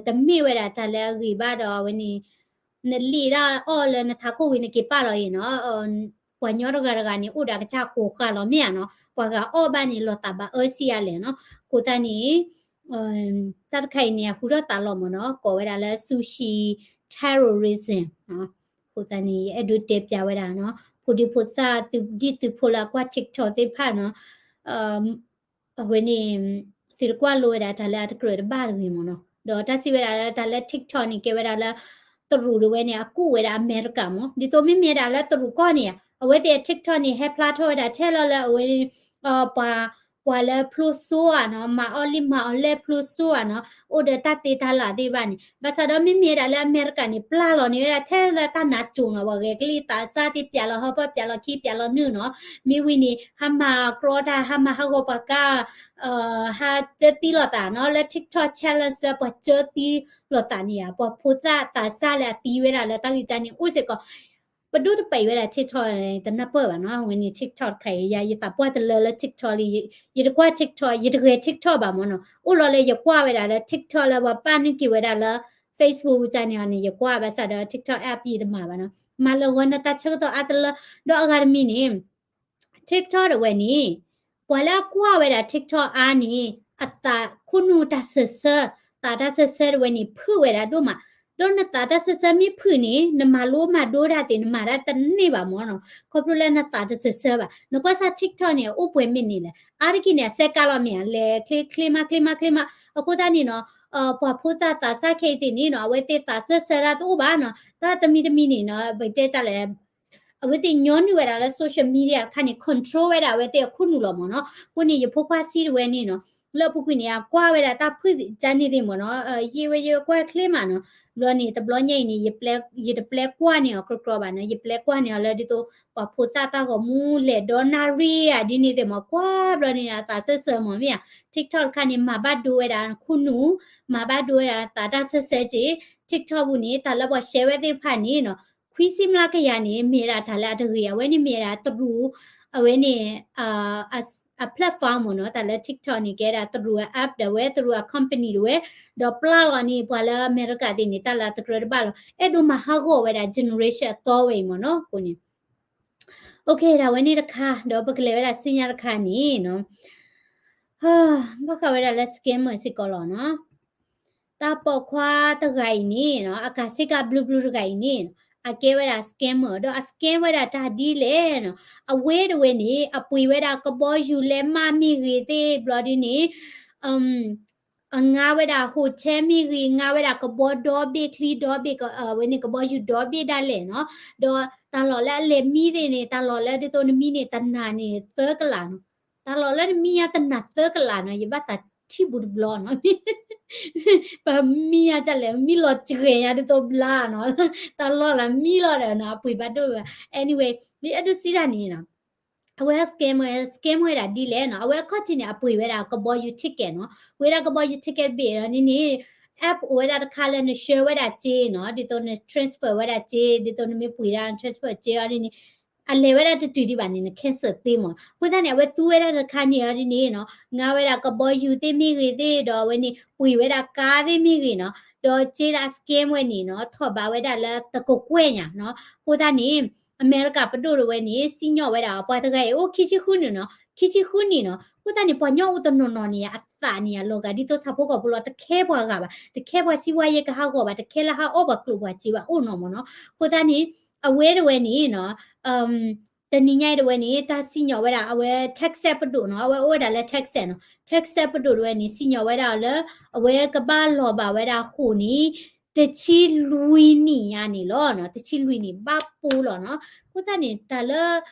တမ့ၢ်ဝဲဒၣ်တၢ်လၢအဂ့ၤဘၣ်ဒီး အဝဲန့ၣ် နလ့ၣ်ဒၣ်အီၣ်လၢနထးခိၣ်ဝံၤနက့ၤပာ်လီၤအံၤနီၤ, ပှၤညီတဂၤတဂၤန့ၣ် အိၣ်ဒီးအကစၢ်ဃိးဃာ်လီၤမ့ၢ်ဧါနီၤ, ပှၤဂၤအီၣ်ဘၣ်န့ၣ် လီၤသးဘၣ်အၢစံယၤလဲၣ်နီၤ, အဃိသတးန့ၣ် တၢ်တခါအံၤန့ၣ် အဟူထီၣ်သးလီၤမ့ၢ်နီၤ, ကိးဝဲဒၣ်လၢ sushi terrorism အဃိသတးန့ၣ် ယအဲၣ်ဒိးတဲပျးဝဲဒၣ်နီၤ, ဖိဒံဖိသၣ်သုးဒံၣ်သုးဖိလၢအကွၢ် TikTok သ့ၣ်တဖၣ်နီၤ, အဝဲန့ၣ် သုတကွၢ်လိဝဲဒၣ်တၢ်လၢအတကြၢးတဘၣ်တဂ့ၤမ့ၢ်နီၤ, ဒီးတၢ်စံးဝဲဒၣ်လၢတၢ်လၢ TikTok န့ၣ် ကဲဝဲဒၣ်လၢ တရူးတဝဲန့ၣ် အကူၣ်ဝဲဒၣ်အမဲရကၤမ့ၢ်, ဒ်သိးမ့မ့ၢ်ဒၣ်လၢတရူးကီၢ်န့ၣ်ဧါ, အဝဲသ့ၣ်အ TikTok န့ၣ် ဟဲဖျါထီၣ်ဝဲဒၣ်ထဲလီၤလၢအဝဲ ပှၤ ပှၤလၢဖျိစိဧါနီၤ, မၤအီၣ်လံမၤအီၣ်လဲၣ်ဖျိစိဧါနီၤ, အိၣ်ဒီးတၢ်သ့တၢ်လၢ်သ့ၣ်တဖၣ်န့ၣ်, ဘၣ်ဆၣ်ဒီးမ့မ့ၢ်ဒၣ်လၢအမဲရကၤန့ၣ် ပျၢ်လီၤန့ၢ်ဝဲဒၣ်ထဲလၢတၢ်နးစိၤနီၤ, ပှၤဂဲၤကလံၣ်သးစၢ်သ့ၣ် ပျးလီၤဟၢဖၢ ပျးလီၤခံ ပျးလီၤနုာ်နီၤ, မ့ၢ်ဝံၤန့ၣ် ဟါမၢ်ကြီတၢ် ဟါမၢ်ဟးဂီၤပှၤကါ ဟးကၢသံလိာ်သးနီၤ, လၢ TikTok challenge လၢပှၤကၢသံလိာ်သးန့ၣ်ဧါ, ပှၤဖိသၣ်သးစၢ်လၢအသံဝဲဒၣ်လၢတၢ်ဂ့ၢ်ကန့ၣ် အိၣ်စ့ၢ်ကီး, ပဒိၣ်တပံးဝဲဒၣ် TikTok တနၢ်ပၢၢ်ဘၣ်နီၤ, အဝဲန့ၣ် TikTok တခါအံၤ ယၤယသးပှၢ်တလၢလၢ TikTok လံ, ယတကွၢ် TikTok, ယတဂဲၤ TikTok ဘၣ်မ့ၢ်နီၤ, အိၣ်လီၤလၢယကွၢ်ဝဲဒၣ်လၢ TikTok လၢပှၤပာ်နုာ်က့ၤဝဲဒၣ်လၢ Facebook ကန့ၣ်အီၤန့ၣ် ယကွၢ်ဘၣ်ဆၣ်ဒီး TikTok app ယတမၤဘၣ်နီၤ, မၤလၢာ်ဂီၤနတၢ်ဆၢကတီၢ်အါတလၢ, ဒီးအဂၤတမံၤန့ၣ် TikTok တဝဲန့ၣ် ပှၤလၢအကွၢ်ဝဲဒၣ် TikTok အါန့ၣ် အသးခိၣ်နူာ်တၢ်စၢၤဆၢ, သးတၢ်စၢၤဆၢတဝဲန့ၣ် ဖုၣ်ဝဲဒၣ်ဒိၣ်မး, ဒီးနသးတၢ်စၢၤဆၢမ့ၢ်ဖုၣ်န့ၣ် နမၤလိမၤဒိတၢ်သ့ၣ် နမၤတၢ်တန့ၢ်ဘၣ်မ့ၢ်နီၤ, ခီဖျိလၢနသးတစၢၤဆၢဘၣ်, နကွၢ်စၢ် TikTok န့ၣ် အအိၣ်ပှဲၤမ့ၢ်န့ၣ်လဲၣ်, အါတက့ၢ်န့ၣ် အစဲးကါလီၤမ့ၢ်ဧါ, လဲၤချ့ချ့မးချ့မးချ့မး, အဃိသတးန့ၣ်နီၤ ပှၤဖိသၣ်သးစၢ်ခဲအံၤသ့ၣ်န့ၣ်နီၤ အဝဲသ့ၣ်သးစၢၤဆၢတၢ်တအိၣ်ဘၣ်နီၤ, တၢ်တမံၤတမံၤန့ၣ်နီၤ ပတဲတၢ်လဲၣ် အဝဲသ့ၣ်ညီနုၢ်ဝဲဒၣ်လၢ social media တခါန့ၣ် control ဝဲဒၣ်အဝဲသ့ၣ်အခိၣ်နူာ်လီၤမ့ၢ်နီၤ, အဃိန့ၣ် ယဖိခွါဆံးတဝဲန့ၣ်နီၤ လၢအပူၤကွံာ်န့ၣ် အကွၢ်ဝဲဒၣ်တၢ်ဖုၣ်ကန့ၣ်သ့ၣ်မ့ၢ်နီၤ, ယ့ၢ်ဝဲယ့ၢ်ဝဲကွၢ်ချ့မးနီၤ ဘျီန့ၣ် တဘျီညါအံၤန့ၣ် ယတပျဲကွၢ်န့ၢ်အီၤကြီကြီဘၣ်နီၤ, ယပျဲကွၢ်န့ၢ်အီၤလၢဒ်သိး ပှၤဖိသၣ်တၢ်ဂီၤမူလဲၤဒီနၣ်ရံၣ်ဧါဒ်န့ၣ်သ့ၣ်မး, ကွၢ်ဘျီန့ၣ် အသးစၢၢ်စၢၢ်မးမ့ၢ်ဧါ, TikTok တခါန့ၣ် မၤဘၣ်ဒိဝဲဒၣ်ခူၣ်နူာ်, မၤဘၣ်ဒိဝဲဒၣ်သးတၢ်စၢၢ်စၢၢ်က့ၤ, TikTok ပူၤန့ၣ် တၢ်လၢပှၤ share ဝဲသ့ၣ်တဖၣ်န့ၣ်နီၤ ခွံဆံမျးကယၤန့ၣ် မ့ၢ်ဒၣ်တၢ်လၢအတဂ့ၤ, အဝဲန့ၣ်မ့ၢ်ဒၣ်တရူး, အဝဲန့ၣ် အ platform မ့ၢ်နီၤ, တၢ်လၢ TikTok န့ၣ် ကဲဒၣ်တရူးအ app ဒီးဝဲ တရူးအ company ဒၣ်ဝဲ, ဒီးပျၢ်လီၤန့ၣ် ပှၤလၢအမဲရကၤသ့ၣ်န့ၣ် တၢ်လၢအတကြၢးတဘၣ်လီၤ, အဲၣ်ဒိးမၤဟးဂီၤဝဲဒၣ် generation အသီဝဲအံၤမ့ၢ်နီၤ, အဃိန့ၣ် OK တၢ်ဝဲန့ၣ်တခါ, ဒီးပကလဲၤဝဲဒၣ်စံညါတခါန့ၣ်နီၤ, ဘၣ်ဃးဝဲဒၣ်လၢ scammer စ့ၢ်ကီးလီၤနီၤ. တၢ်ပိာ်ခွါတဂၤအံၤန့ၣ်နီၤ, အကၤစ့ၢ်ကီးဘျုးဘျုးတဂၤအံၤန့ၣ်, အကဲဝဲဒၣ် scammer ဒီးအ scam ဝဲဒၣ်တၢ်ဒ်လဲၣ်နီၤ, အဝဲတဝဲန့ၣ် အပှ့ၤဝဲဒၣ်ကဘီယူၤလဲမၢ်မ့ၢ်ဂ့ၤသ့ၣ်ဘျီဒ်န့ၣ်, အငါဝဲဒၣ် hotel မ့ၢ်ဂ့ၤ, ငါဝဲဒၣ်ကဘီဒီဘ့ၣ်ချံဒီဘ့ၣ်, အဝဲန့ၣ်ကဘီယူၤဒီဘ့ၣ်ဒၣ်လဲာ်နီၤ, ဒီးတၢ်လီၢ်လၢအလဲၤမံသ့ၣ်န့ၣ်, တၢ်လီၢ်လၢဒ်သိးနမံန့ၣ် တနၤန့ၣ်သၢကလးနီၤ, တၢ်လီၢ်လၢနမံညါတနၤသၢကလးနီၤ, ယဘၣ်သးထံၣ်ဘူးတဘျီနီၤ, ပမံညါတၢ်လဲၣ်, မံလီၤစှဲၤညါဒ်သိးဘျါနီၤ, တၢ်လီၢ်လၢမံလီၤဒီးနီၤ, အပှ့ၤဘၣ်ဒိၣ်ဝဲ, anyway မ့ၢ်အဲၣ်ဒိးစံးဒၣ်န့ၣ်နီၤ အဝဲ scam ဝဲ scam ဝဲဒၣ်ဒ်လဲၣ်နီၤ, အဝဲအခီၣ်ထံးန့ၣ် အပှ့ၤဝဲဒၣ်ကဘီယူၤ ticket နီၤ, ပှ့ၤဒၣ်ကဘီယူၤ ticket တဘ့ၣ်ဒီးန့ၣ်န့ၣ်, app အိၣ်ဝဲဒၣ်တခါလၢန share ဝဲဒၣ်စ့နီၤ, ဒ်သိးန transfer ဝဲဒၣ်စ့, ဒ်သိးနမ့ၢ်ပှ့ၤဒၣ် transfer စ့အီၤဒ်န့ၣ်, အလဲၤဝဲဒၣ်တတုၤဒံးဘၣ်န့ၣ် န cancel သ့မး, အဃိသတးန့ၣ် အဝဲသူဝဲဒၣ်တခါန့ၣ်အီၤဒ်န့ၣ်နီၤ, ငါဝဲဒၣ်ကဘီယူၤသ့ၣ်မ့ၢ်ဂ့ၤသ့ၣ်ဒီး အဝဲန့ၣ် ပှ့ၤဝဲဒၣ်ကါသ့ၣ်မ့ၢ်ဂ့ၤနီၤ, ဒီးစ့လၢအ scam ဝဲန့ၣ်နီၤ, ထီၣ်ဘးဝဲဒၣ်လၢတကကွဲၢ်ညါနီၤ, အဃိသတးန့ၣ် အမဲရကၤပဒိၣ်တဝဲန့ၣ် စံၣ်ညီၣ်ဝဲဒၣ် ပှၤတဂၤအံၤအိၣ်ခံဆံဃုနံၣ်နီၤ, ခံဆံဃုနံၣ်နီၤ, အဃိသတးန့ၣ် ပှၤကညီအိၣ်တနီၤနီၤန့ၣ် အသးန့ၣ် အလီၤဂာ်ဒ်သိးဆၣ်ဖိကီၢ်ဖိလီၤ, တခဲပှၤဂၤဘၣ်, တခဲပှၤစံးဝါယဲကဟးဂီၤဘၣ်, တခဲလၢဟးအီၣ်ပှၤကျိာ်ပှၤစ့ဘၣ်အိၣ်နီၤမးနီၤ, အဃိသတးန့ၣ် အဝဲတဝဲန့ၣ်နီၤ တနံၤညါအံၤတဝဲန့ၣ် တၢ်စံၣ်ညီၣ်ဝဲဒၣ် အဝဲ Texas ပဒိၣ်နီၤ, အဝဲအိၣ်ဝဲဒၣ်လၢ Texas နီၤ, Texas ပဒိၣ်တဝဲန့ၣ် စံၣ်ညီၣ်ဝဲဒၣ်အီၤလၢ အဝဲကဘၣ်လီၤဘၣ်ဝဲဒၣ်ဃိာ်န့ၣ် တဆံလွံၢ်နံၣ်ညါန့ၣ်လီၤနီၤ, တဆံလွံၢ်နံၣ်ဘၣ်ပိာ်လီၤနီၤ, အဃိသတးန့ၣ် တၢ်လၢ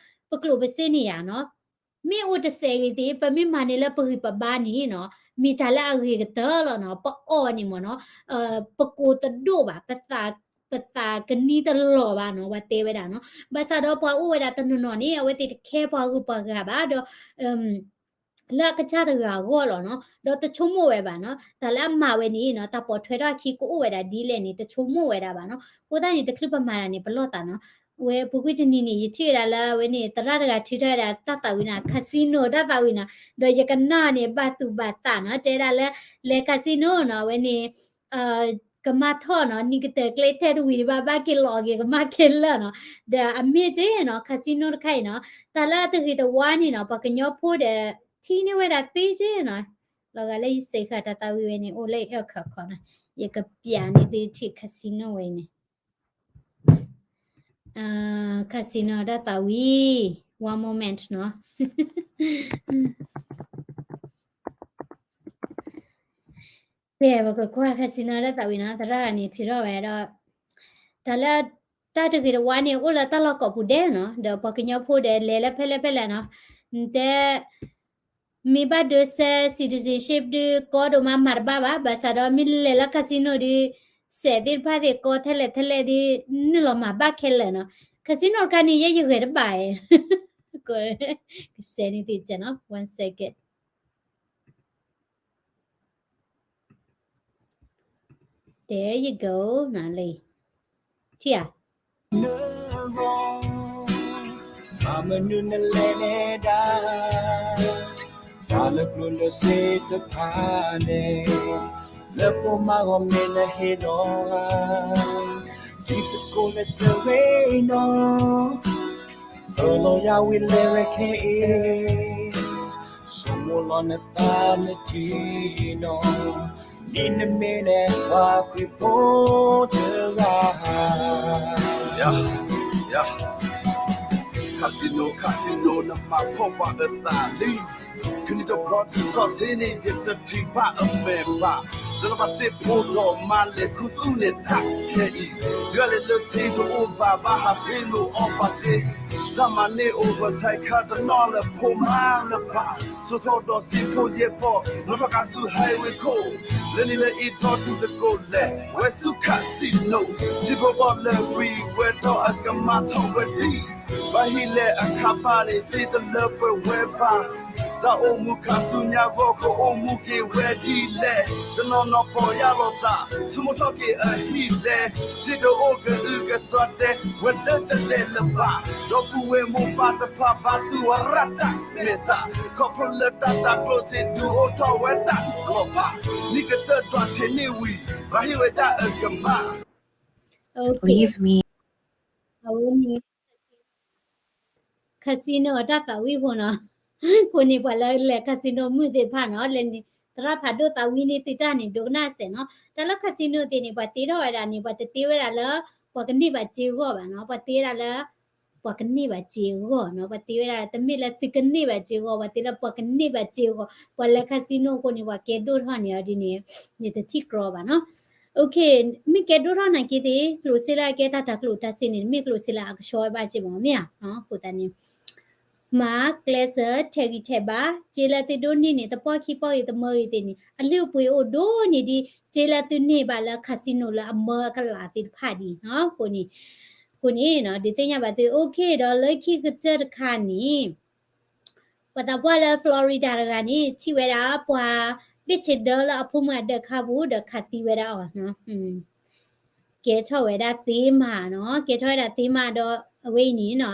ပကျိာ်ပစ့န့ၣ်ယါနီၤ, မ့ၢ်အိၣ်တစဲးဂ့ၤသ့ၣ် ပမ့ၢ်မၤန့ၢ်လၢပဂံၢ်ပဘါန့ၣ်နီၤ, မ့ၢ်တၢ်လၢအဂ့ၤကတၢၢ်လီၤနီၤ, ပအီၣ်န့ၣ်မးနီၤ ပကိးတဒိၣ်ဘၣ်, ပသးကနံတလီၤဘၣ်နီၤ, ပှၤတဲဝဲဒၣ်နီၤ, ဘၣ်ဆၣ်ဒီးပှၤအိၣ်ဝဲဒၣ်တနီၤနီၤန့ၣ် အဝဲသ့ၣ်တခဲပှၤဂုၤပှၤဂၤဘၣ်ဒီး လၢအကစၢ်တဂၤအဂီၢ်လီၤနီၤ, ဒီးတဆိကမိၣ်ဝဲဘၣ်နီၤ, တၢ်လၢအမၤဝဲန့ၣ်နီၤ, တၢ်ပိာ်ထွဲထီၣ်အခံကအိၣ်ဝဲဒၣ်ဒ်လဲၣ်န့ၣ် တဆိကမိၣ်ဝဲဒၣ်ဘၣ်နီၤ, အဃိသတးန့ၣ် တချုးပမၤတၢ်န့ၣ် ပလီၢ်သးနီၤ, ဝဲပူၤကွံာ်တနံၤန့ၣ် ယထံၣ်ဝဲဒၣ်လၢအဝဲန့ၣ် သရၣ်တဂၤထုးထီၣ်ဝဲဒၣ်တၢ်သးဝံၤနီၤ, casino တၢ်သးဝံၤနီၤ, ဒီးယကနၣ်န့ၣ် ဘၣ်သူၣ်ဘၣ်သးနီၤ, တဲဒၣ်လၢ လဲၤ casino နီၤ, အဝဲန့ၣ် ကမၣ်ထီၣ်နီၤ, နံၤကတၢၢ်ကျဲထဲတဝံၤဒံးဘၣ် ဘၣ်က့ၤလီၤက့ၤ ကမၣ်ခဲလၢာ်နီၤ, ဒီးအမ့ၢ်က့နီၤ casino တခါအံၤနီၤ, တၢ်လၢအတဂ့ၤတဝါန့ၣ်နီၤ, ပှၤကညီဖိဒီး ထံၣ်န့ၢ်ဝဲဒၣ်သ့က့နီၤ, လီၤဂာ်လၢယစဲးဃာ်တၢ်သးဝံၤဝဲန့ၣ် အိၣ်လၢအခီခီနီၤ, ယကပျးန့ၢ်သုထံၣ် casino ဝဲအံၤန့ၣ် casino တၢ်သးဝံၤ, one moment နီၤ. ကဲ ပကကွၢ် casino တၢ်သးဝံၤနီၤ, သရၣ်ဂၤန့ၣ်ထုးထီၣ်ဝဲဒီး တၢ်လၢ တၢ်တဂ့ၤတဝါန့ၣ် အိၣ်လၢတၢ်လီၢ်ကိးပူၤဒဲးနီၤ, ဒီးပှၤကညီဖိဒီး လဲၤလၢဖဲလဲၣ်ဖဲလဲၣ်နီၤ, နတဲ မ့ၢ်ဘၣ်ဒိးစဲး citizenship ဒုး ကီဒိၣ်မးမၤတဘၣ်ဘၣ်, ဘၣ်ဆၣ်ဒီးမ့ၢ်လဲၤလၢ casino ဒုး စဲးသ့ၣ်တဖၣ်သ့ၣ် ကီထဲလဲၣ်ထဲလဲၣ်ဒုး နုာ်လီၤမၤဘၣ်ခဲလၢာ်နီၤ, casino တခါန့ၣ် ယဲယဂဲၤတဘၣ်, ကစဲးန့ၣ်သ့ၣ်နီၤ, one second. There you go နီၤလံ, ထံၣ်ဧါ. မနုၤနလဲၤလဲၤဒၣ်, တၢ်လၢကျိၣ်လၢစ့တဖၣ်န့ၣ်, လၢပမၤဂီၢ်မ့ၢ်နဟ့ၣ်လီၤဧါ, တံၤသကိးလၢတဂ့ၤနီၤ, အၢၣ်လီၤယၤဝံၤလဲၤဝဲခဲအံၤ, ဆိကမိၣ်လီၤနသးနထံၣ်နီၤ, ဒ်နမ့ၢ်န့ၣ်ပှၤခရံာ်ဖိတဂၤဧါ. Casino, casino နမၤဖှီၣ်ပှၤအသးလံ, ကနံၣ်တဘျီဒ်ထီၣ်စ့န့ၣ် ယတထံၣ်ဘၣ်အမဲာ်ဘၣ်, တလၢဘၣ်သ့ၣ်ဖိဒီးမၤလဲၤခူသူၣ်န့ၣ်တၢ်ခဲအံၤ, တုၤအလဲၤလၢစ့တအိၣ်ဘၣ် ဘၣ်ဟးဖ့လိာ်အီၣ်ပှၤစ့, တၢ်မၤန့ၢ် overtime ခါတနီၤလၢဖိမါလၢၤဘၣ်, ဆိထီၣ်ဒီးစံးဖိယဲၢ်ဖီၣ် လီၤထီၣ်ကါဆူ highway ခိၣ်, လၢနံၤလၢအံၤဒီတုၤသကိးလဲၣ် ဝဲဆူ casino, စံးဖိဘီၣ်လၢာ်ကွံာ်ဝဲဒီးအကမၤထီၣ်ဝဲသံ, ဘၣ်ဟံၣ်လဲၣ်အခါဘၣ်န့ၣ် စ့တလၢပှဲၤဝဲဘၣ်, တၢ်အိၣ်မူခါဆူညါဂီၢ် ကအိၣ်မူက့ၤဝဲဒ်လဲၣ်, တနီၤနီၤပီၢ်ယၢ်လီၤသး ဆိကမိၣ်ထီၣ်က့ၤအဟံၣ်လဲၣ်, စ့တအိၣ်ကအုကစွါတဲ ဝဲလၢတလဲၤလၢၤဘၣ်, ဒီပုၢ်ဝဲၢ်မိၢ်ပၢ်တဖၣ်ဘၣ်သူၣ်ဝဲရၣ်တၢ်မဲာ်ဆှး, ခီဖျိလၢတၢ်တၤကျိၣ်စ့ဒုးအိၣ်ထီၣ်ဝဲတၢ်လီၤဖး, နံၣ်ကတၢၢ်ဒွးထံးန့ၢ်ဝံၤ ဘၣ်ဟ့ၣ်ဝဲဒၣ်အကမၣ် Leave me. အဝဲန့ၣ် casino အတၢ်သးဝံၣ်ဖိနီၤ, အဃိန့ၣ် ပှၤလၢလဲၤ casino မုၣ်သ့ၣ်တဖၣ်နီၤ, လဲၤန့ၣ် သရၣ်ဖးဒိၣ်သးဝံၣ်န့ၢ်သုတၢ်န့ၣ် ဒိကနၣ်စဲးနီၤ, တၢ်လၢ casino သ့ၣ်န့ၣ် ပှၤတ့ထီၣ်ဝဲဒၣ်န့ၣ် ပှၤတတ့ဝဲဒၣ်လၢ ပှၤကန့ၢ်ဘၣ်စ့အဂီၢ်ဘၣ်နီၤ, ပှၤတ့ဝဲဒၣ်လၢ ပှၤကန့ၢ်ဘၣ်စ့အဂီၢ်နီၤ, ပှၤတ့ဝဲဒၣ် တမ့ၢ်လၢသုကန့ၢ်ဘၣ်စ့အဂီၢ်, ပှၤတ့လၢပှၤကန့ၢ်ဘၣ်စ့အဂီၢ်, ပှၤလဲၤ casino အဃိန့ၣ် ပှၤကဲဒိၣ်ထီၣ်န့ၣ်အီၤဒ်န့ၣ် ယတထံၣ်ကြီဘၣ်နီၤ. မ့ၢ်ကဲဒိၣ်ထီၣ်နာ်က့သ့ၣ် ကျိၣ်စ့လၢအကဲတၢ်တၤကျိၣ်တၤစ့န့ၣ် တမ့ၢ်ကျိၣ်စ့လၢအကဆှီဝဲဘၣ်စ့ၢ်မ့ၢ်ဧါ, အဃိသတးန့ၣ် မၤကျဲးစၢးထဲးဂံၢ်ထဲးဘါ, စ့လၢသုဒိးန့ၢ်န့ၣ် သပှၢ်ခံပီၢ်ဂ့ၤ သမၢဂ့ၤသ့ၣ်န့ၣ် အလုၢ်အပှ့ၤအိၣ်ဒိၣ်န့ၢ်ဒံး စ့လၢသုန့ၢ်ဘၣ်လၢ casino လၢအမၢအကလးသ့ၣ်တဖၣ်ဒံးနီၤ, အဃိန့ၣ် အဃိန့ၣ် ဒုးသ့ၣ်ညါဘၣ်သု okay ဒီးလၢခံကတၢၢ်တခါန့ၣ် ပှၤသးပှၢ်လၢ Florida တဂၤန့ၣ် ထံၣ်ဝဲဒၣ်ပှၤဘ့ၣ်ဆ့ဒၢလၢအဖိမုၣ်အဒၢးခါပူၤ ဒီးခးသံဝဲဒၣ်အီၤနီၤ, ကဲထီၣ်ဝဲဒၣ်သ့မၤနီၤ, ကဲထီၣ်ဝဲဒၣ်သ့မၤဒီး အဝဲအံၤန့ၣ်နီၤ,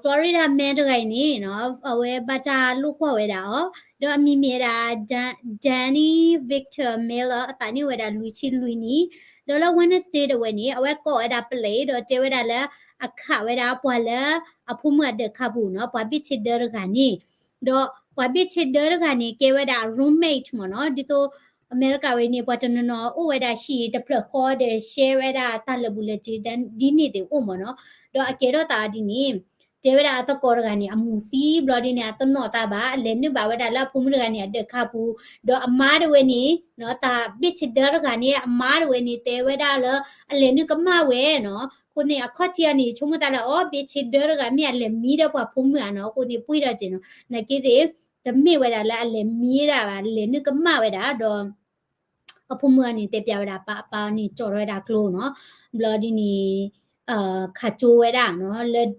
Florida man တဂၤအံၤန့ၣ်နီၤ အဝဲဘၣ်တၢ်လိာ်ကွီၢ်ဝဲဒၣ်အီၤ, ဒီးအမံၤမ့ၢ်ဝဲဒၣ် Danny Victor Miller အသးန့ၢ်ဝဲဒၣ်လွံၢ်ဆံလွံၢ်နံၣ်, ဒီးလၢ Wednesday တဝဲန့ၣ် အဝဲကိးဝဲဒၣ်ပလဲၤ ဒီးတဲဝဲဒၣ်လၢ အခးဝဲဒၣ်ပှၤလၢအဖိမုၣ်အဒၢးခါပူၤနီၤ, ပှၤဘ့ၣ်ဆ့ဒၢတဂၤန့ၣ်, ဒီးပှၤဘ့ၣ်ဆ့ဒၢတဂၤန့ၣ် ကဲဝဲဒၣ်အ roommate မ့ၢ်နီၤ, ဒ်သိး အမဲရကၤဝဲန့ၣ် ပှၤတနီၤနီၤအိၣ်ဝဲဒၣ်ဟံၣ်တဖျၢၣ်ဃီဒီး share ဝဲဒၣ်တၢ်လၢာ်ဘူၣ်လၢာ်စ့ဒ်န့ၣ်သ့ၣ်အိၣ်မ့ၢ်နီၤ, ဒီးအကဲထီၣ်သးဒ်န့ၣ် တဲဝဲဒၣ်အသကိးတဂၤန့ၣ် အမူၤသံဘျီဒ်န့ၣ် အတနီၣ်သးဘၣ် အလဲၤနုာ်ဘၣ်ဝဲဒၣ်လၢအဖိမုၣ်တဂၤန့ၣ် အဒၢးခါပူၤ, ဒီးအမါတဝဲန့ၣ် တၢ်ဘ့ၣ်ဆ့ဒၢတဂၤန့ၣ် အမါတဝဲန့ၣ် တဲဝဲဒၣ်လၢ အလဲၤနုာ်ကမၣ်ဝဲနီၤ, အဃိန့ၣ် အခီၣ်ထံးအီၤန့ၣ် ဆိကမိၣ်သးလၢ အီ ဘ့ၣ်ဆ့ဒၢတဂၤမ့ၢ်အလဲၤမံဒီးပှၤဖိမုၣ်ဧါနီၤ, အဃိန့ၣ် ပှံၢ်ထီၣ်က့ၤနီၤ, နာ်က့သ့ၣ် တမ့ၢ်ဝဲဒၣ်လၢအလဲၤမံဒၣ်ဘၣ် လဲၤနုာ်ကမၣ်ဝဲဒၣ်ဒီး အဖိမုၣ်အီၤန့ၣ် တဲပျးဝဲဒၣ်ပၢ် အပၢ်အီၤန့ၣ် ကၠီထီၣ်ဝဲဒၣ်ကျိနီၤ, ဘျီဒ်န့ၣ် ခးကၠိဝဲဒၣ်နီၤ လၢ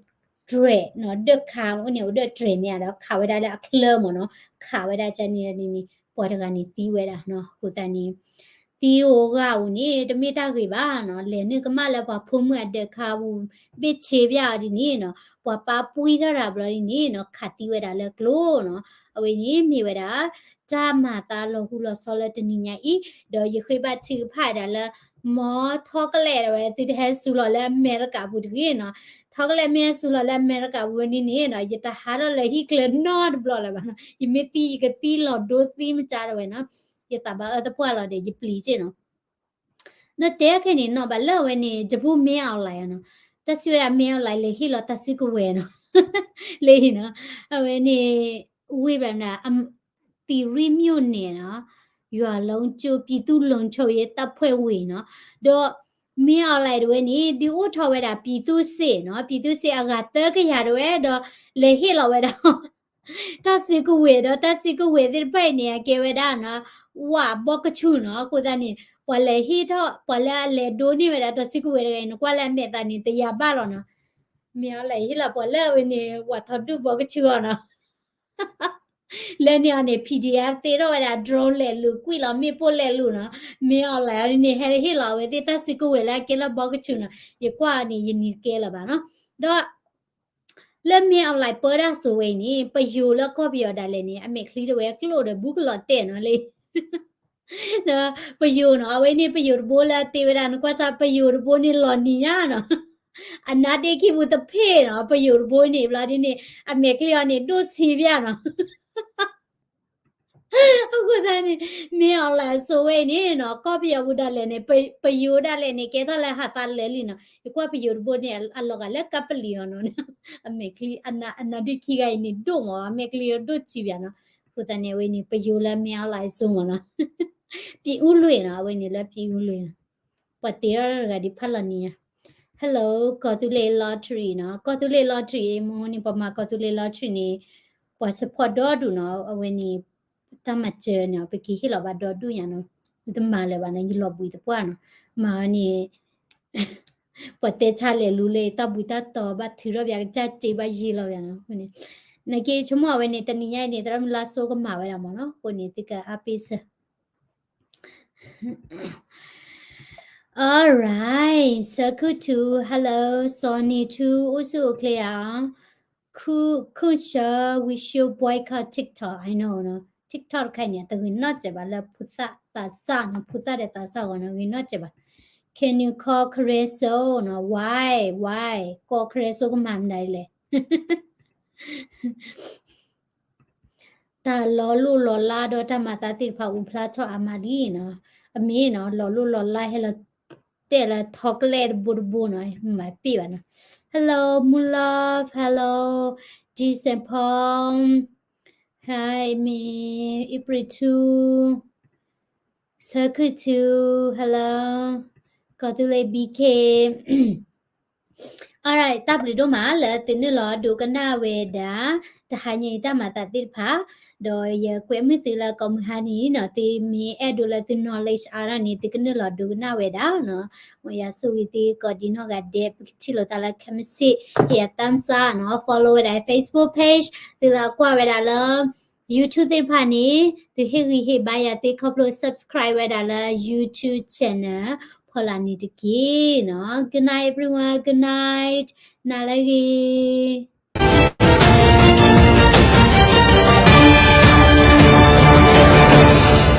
ဒြဲးနီၤ ဒၢးခးအိၣ်န့ၣ် အိၣ်ဒၢးဒြဲးမ့ၢ်ဧါဒီး ခးဝဲဒၣ်လၢအချၢမ့ၢ်နီၤ, ခးဝဲဒၣ်ကန့ၣ်ဒ်န့ၣ် ပှၤတဂၤန့ၣ်သံဝဲဒၣ်နီၤ, အဃိသတးန့ၣ် သံဧိၤဂာ်ဧိၤန့ၣ် တမ့ၢ်တၢ်ဂ့ၤဘၣ်နီၤ, လဲၤနုာ်ကမၣ်လၢပှၤဖိမုၣ်အဒၢးခါပူၤ ဘ့ၣ်ဆ့ပျးအီၤဒ်န့ၣ်နီၤ, ပှၤပၢ်ပှံၢ်ထီၣ်တၢ်ဘျီဒ်န့ၣ်နီၤ ခးသံဝဲဒၣ်လၢကျိနီၤ, အဝဲန့ၣ်မ့ၢ်ဝဲဒၣ် တၢ်မၤသးလီၤဃူလီၤဆီလၢတနံၤညါအံၤ, ဒီးယဃ့ဘါထုကဖၣ်ဝဲဒၣ်လၢ မ်ထီကလဲာ်ဒၣ်ဝဲ သုတဟဲစူၤလီၤလၢအမဲရကၤပူၤတဂ့ၤနီၤ, ထီကလဲာ်မ့ၢ်ဟဲစူၤလီၤလၢအမဲရကၤပူၤဝဲန့ၣ်န့ၣ်နီၤ ယတဟးထီၣ်လၢဟံၣ်ချၢနီတဘျီလၢၤဘၣ်နီၤ, ယမ့ၢ်သံယကသံလီၤဒိသံမကါဒၣ်ဝဲနီၤ, ယသးဘၣ်အၢသပှၢ်လီၤဒီး ယပျံၤက့နီၤ ဒီးတဲခဲန့ၣ်နီၤ ဘၣ်လၢအဝဲန့ၣ် ယပူမ့ၢ်အီၣ်လဲၣ်နီၤ, တၢ်စံးဝဲဒၣ်မ့ၢ်အီၣ်လဲၣ် လဲၤဟ့ၣ်လီၤတၢ်စုကဝဲၤနီၤ, လၢဟံၣ်နီၤ, အဝဲန့ၣ် ဝ့ၢ်ဘၣ်မနုၤ သီရိမြို့နယ်နီၤ, ရွာလုံးကျွတ် ပြည်သူ့လုံခြုံရေးတပ်ဖွဲ့ဝင်နီၤ, ဒီးမ့ၢ်အီၣ်လဲၣ်တဝဲန့ၣ် ဒုးအိၣ်ထီၣ်ဝဲဒၣ် ပြည်သူ့စစ်နီၤ, ပြည်သူ့စစ်အဂၤသၢကယၤတဝဲ ဒီးလဲၤဟ့ၣ်လီၤဝဲဒၣ် တၢ်စုကဝဲၤဒီး တၢ်စုကဝဲၤသ့ၣ်တဖၣ်အံၤန့ၣ် အကဲဝဲဒၣ်နီၤ ဝးဘီကဆူၣ်နီၤ, အဃိသတးန့ၣ် ပှၤလဲၤဟ့ၣ်ထီၣ် ပှၤလၢအလဲၤဒိးန့ၢ်ဝဲဒၣ်တၢ်စုကဝဲၤတဂၤအံၤ နကွၢ်လၢအမဲာ်သးန့ၣ် တယာ်ဘၣ်လီၤနီၤ, မ့ၢ်အီၣ်လဲၣ်ဟ့ၣ်လီၤပှၤလၢအဝဲန့ၣ် ဝးထီဒုၣ်ဘီကဆူၣ်အီၤနီၤ လၢန့ၣ်အီၤန့ၣ် PDF သ့ထီၣ်ဝဲဒၣ် drone လဲၤလူၤ ကွံာ်လီၤမ့ၣ်ပိၢ်လဲၤလူၤနီၤ, မ့ၢ်အီၣ်လဲၣ်အီၤဒ်န့ၣ် ဟဲဟ့ၣ်လီၤအဝဲသ့ၣ်တၢ်စုကဝဲၤလၢအကဲလၢဘီကဆူၣ်နီၤ, ယကွၢ်အီၤန့ၣ် ယနံၤကဲလၢၤဘၣ်နီၤ, ဒီး လၢမ့ၢ်အီၣ်လဲၣ်ပၢတၢ်စိဝဲအံၤန့ၣ် ပယိၤလၢကီၢ်ပယီၤဒၣ်လဲာ်န့ၣ် အမဲာ်ချံတဝဲကျိၣ်ဒီးဘူးကလီၤတဲာ်နီၤလံ ပယိၤနီၤ, အဝဲန့ၣ်ပယိၤတဘိလၢအတ့ဝဲဒၣ် နကွၢ်စၢ် ပယိၤတဘိန့ၣ်လီၤနံၤညါနီၤ, အနါဒ့ခံပူၤတဖ့ၣ်နီၤ, ပယိၤတဘိန့ၣ် ဘျီဒ်န့ၣ် အမဲာ်ချံအီၤန့ၣ် ဒိၣ်ဆံးပျၢ်နီၤ အဃိသတးန့ၣ် မ့ၢ်အီၣ်လဲၣ်အစိဝဲအံၤန့ၣ်နီၤ ကီၢ်ပယီၤပူၤဒၣ်လဲာ်န့ၣ် ပယိၤဒၣ်လဲာ်န့ၣ် ကဲထီၣ်လၢဟးသးလၢာ်လံနီၤ, ယကွၢ်ပယိၤတဘိန့ၣ် အလီၤဂာ်လၢကပလံၤအီၤနီၤ, အမဲာ်ချံ အနါဒ့ခံဂၤအံၤန့ၣ် ဒိၣ်မး အမဲာ်ချံအီၤဒိၣ်ဆံးပျၢ်နီၤ, အဃိသတးန့ၣ် အဝဲန့ၣ် ပယိၤလၢမ့ၢ်အီၣ်လဲၣ်အစိမးနီၤ, ပြည်ဦးလွင်နီၤ, အဝဲန့ၣ်လၢ ပြည်ဦးလွင်နီၤ, ပှၤတ့ထီၣ်တဂၤဒ်ဖးလီၤနံၤညါ Hello ကီၢ်သူလ့ၤ lottery နီၤ, ကီၢ်သူလ့ၤ lottery အံၤ မဟိန့ၣ် ပှၤမၤကီၢ်သူလ့ၤ lottery န့ၣ် ပှၤ support ဒီဒူၣ်နီၤ, အဝဲန့ၣ် တၢ်မၤစၢၤန့ၣ် ပက့ၤဟ့ၣ်လီၤဘၣ်ဒီဒူၣ်ညါနီၤ, တမၤလၢၤဘၣ်န့ၣ် ယလီၤဘှံးသပှၢ်နီၤ, မၤဝဲန့ၣ် ပှၤတဲဆါလဲၤလူလၢတၢ်ဘှံးတၢ်တီၤ ဘၣ်ထုးထီၣ်ပၠးကစၢ်စ့ဘၣ်ယံာ်လီၤပၠးနီၤ, အဃိန့ၣ် နက့ဆိကမိၣ်အဝဲန့ၣ် တနံၤညါအံၤန့ၣ် သရၣ်မုၣ်လါစိကမၤဝဲဒၣ်မ့ၢ်နီၤ, အဃိန့ၣ် သုကအါပ့ၢ်စၢၤ All right, ဆၢခုၣ်ထူ, hello, စီၤနံၤထူ, အိၣ်ဆူၣ်အိၣ်ချ့ဧါ, ခုၣ်ဆၢ, we should boycott TikTok, I know နီၤ, TikTok တခါအံၤန့ၣ် တဂ့ၤနီတစဲးဘၣ်လၢဖိသၣ်သးစၢ်နီၤ, ဖိသၣ်ဒီးသးစၢ်ဂီၢ်နီၤ, ဂ့ၤနီတစဲးဘၣ်, can you call Careso နီၤ, why, why, ကိး Careso ကမၤမနုၤလဲၣ် တၢ်လီၤလိၢ်လီၤလးဒီးတၢ်မၤသးသ့ၣ်တဖၣ်အိၣ်ဖျါထီၣ်အါမးလံနီၤ, အမ့ၢ်နီၤ လီၤလိၢ်လီၤလးဟဲလီၤတဲာ်လၢ chocolate တဘိတဘိနီၤ, မၤပ့ၢ်ဘၣ်နီၤ, hello, Moon Love, hello, Decent Palm, hi, မ့ၢ် April two, ဆၢခုၣ်ထူ, hello, ကီၢ်သူလ့ၤ B K All right, တၢ်ဘျုးဒိၣ်မးလၢသုနုာ်လီၤဒိကနၣ်ဝဲဒၣ် တဟါညါအံၤတၢ်မၤသးသ့ၣ်တဖၣ်, ဒီးယကွဲမုာ်သုလၢကိးမုၢ်ဟါန့ၣ်နီၤ, သုမ့ၢ်အဲၣ်ဒိးလၢသု knowledge အါထီၣ်န့ၣ် သုကနုာ်လီၤဒိကနၣ်ဝဲဒၣ်နီၤ, မ်ယွၤဆိၣ်ဂ့ၤသုကိးဒံနီၢ်ဂၤဒဲး, ပကထံၣ်လိာ်သးလၢခဲမုၢ်ဆ့ၣ်, ဟ့ၣ်ယၤ thumbs up နီၤ, follow ဝဲဒၣ် Facebook page, သုလၢအကွၢ်ဝဲဒၣ်လၢ YouTube သ့ၣ်တဖၣ်န့ၣ် သုဟ့ၣ်ဂံၢ်ဟ့ၣ်ဘါယၤသ့ခီဖျိ subscribe ဝဲဒၣ်လၢ YouTube channel ဖီလာ်န့ၣ်တက့ၢ်နီၤ. Good night everyone, good night, နၤလၢအဂ့ၤ.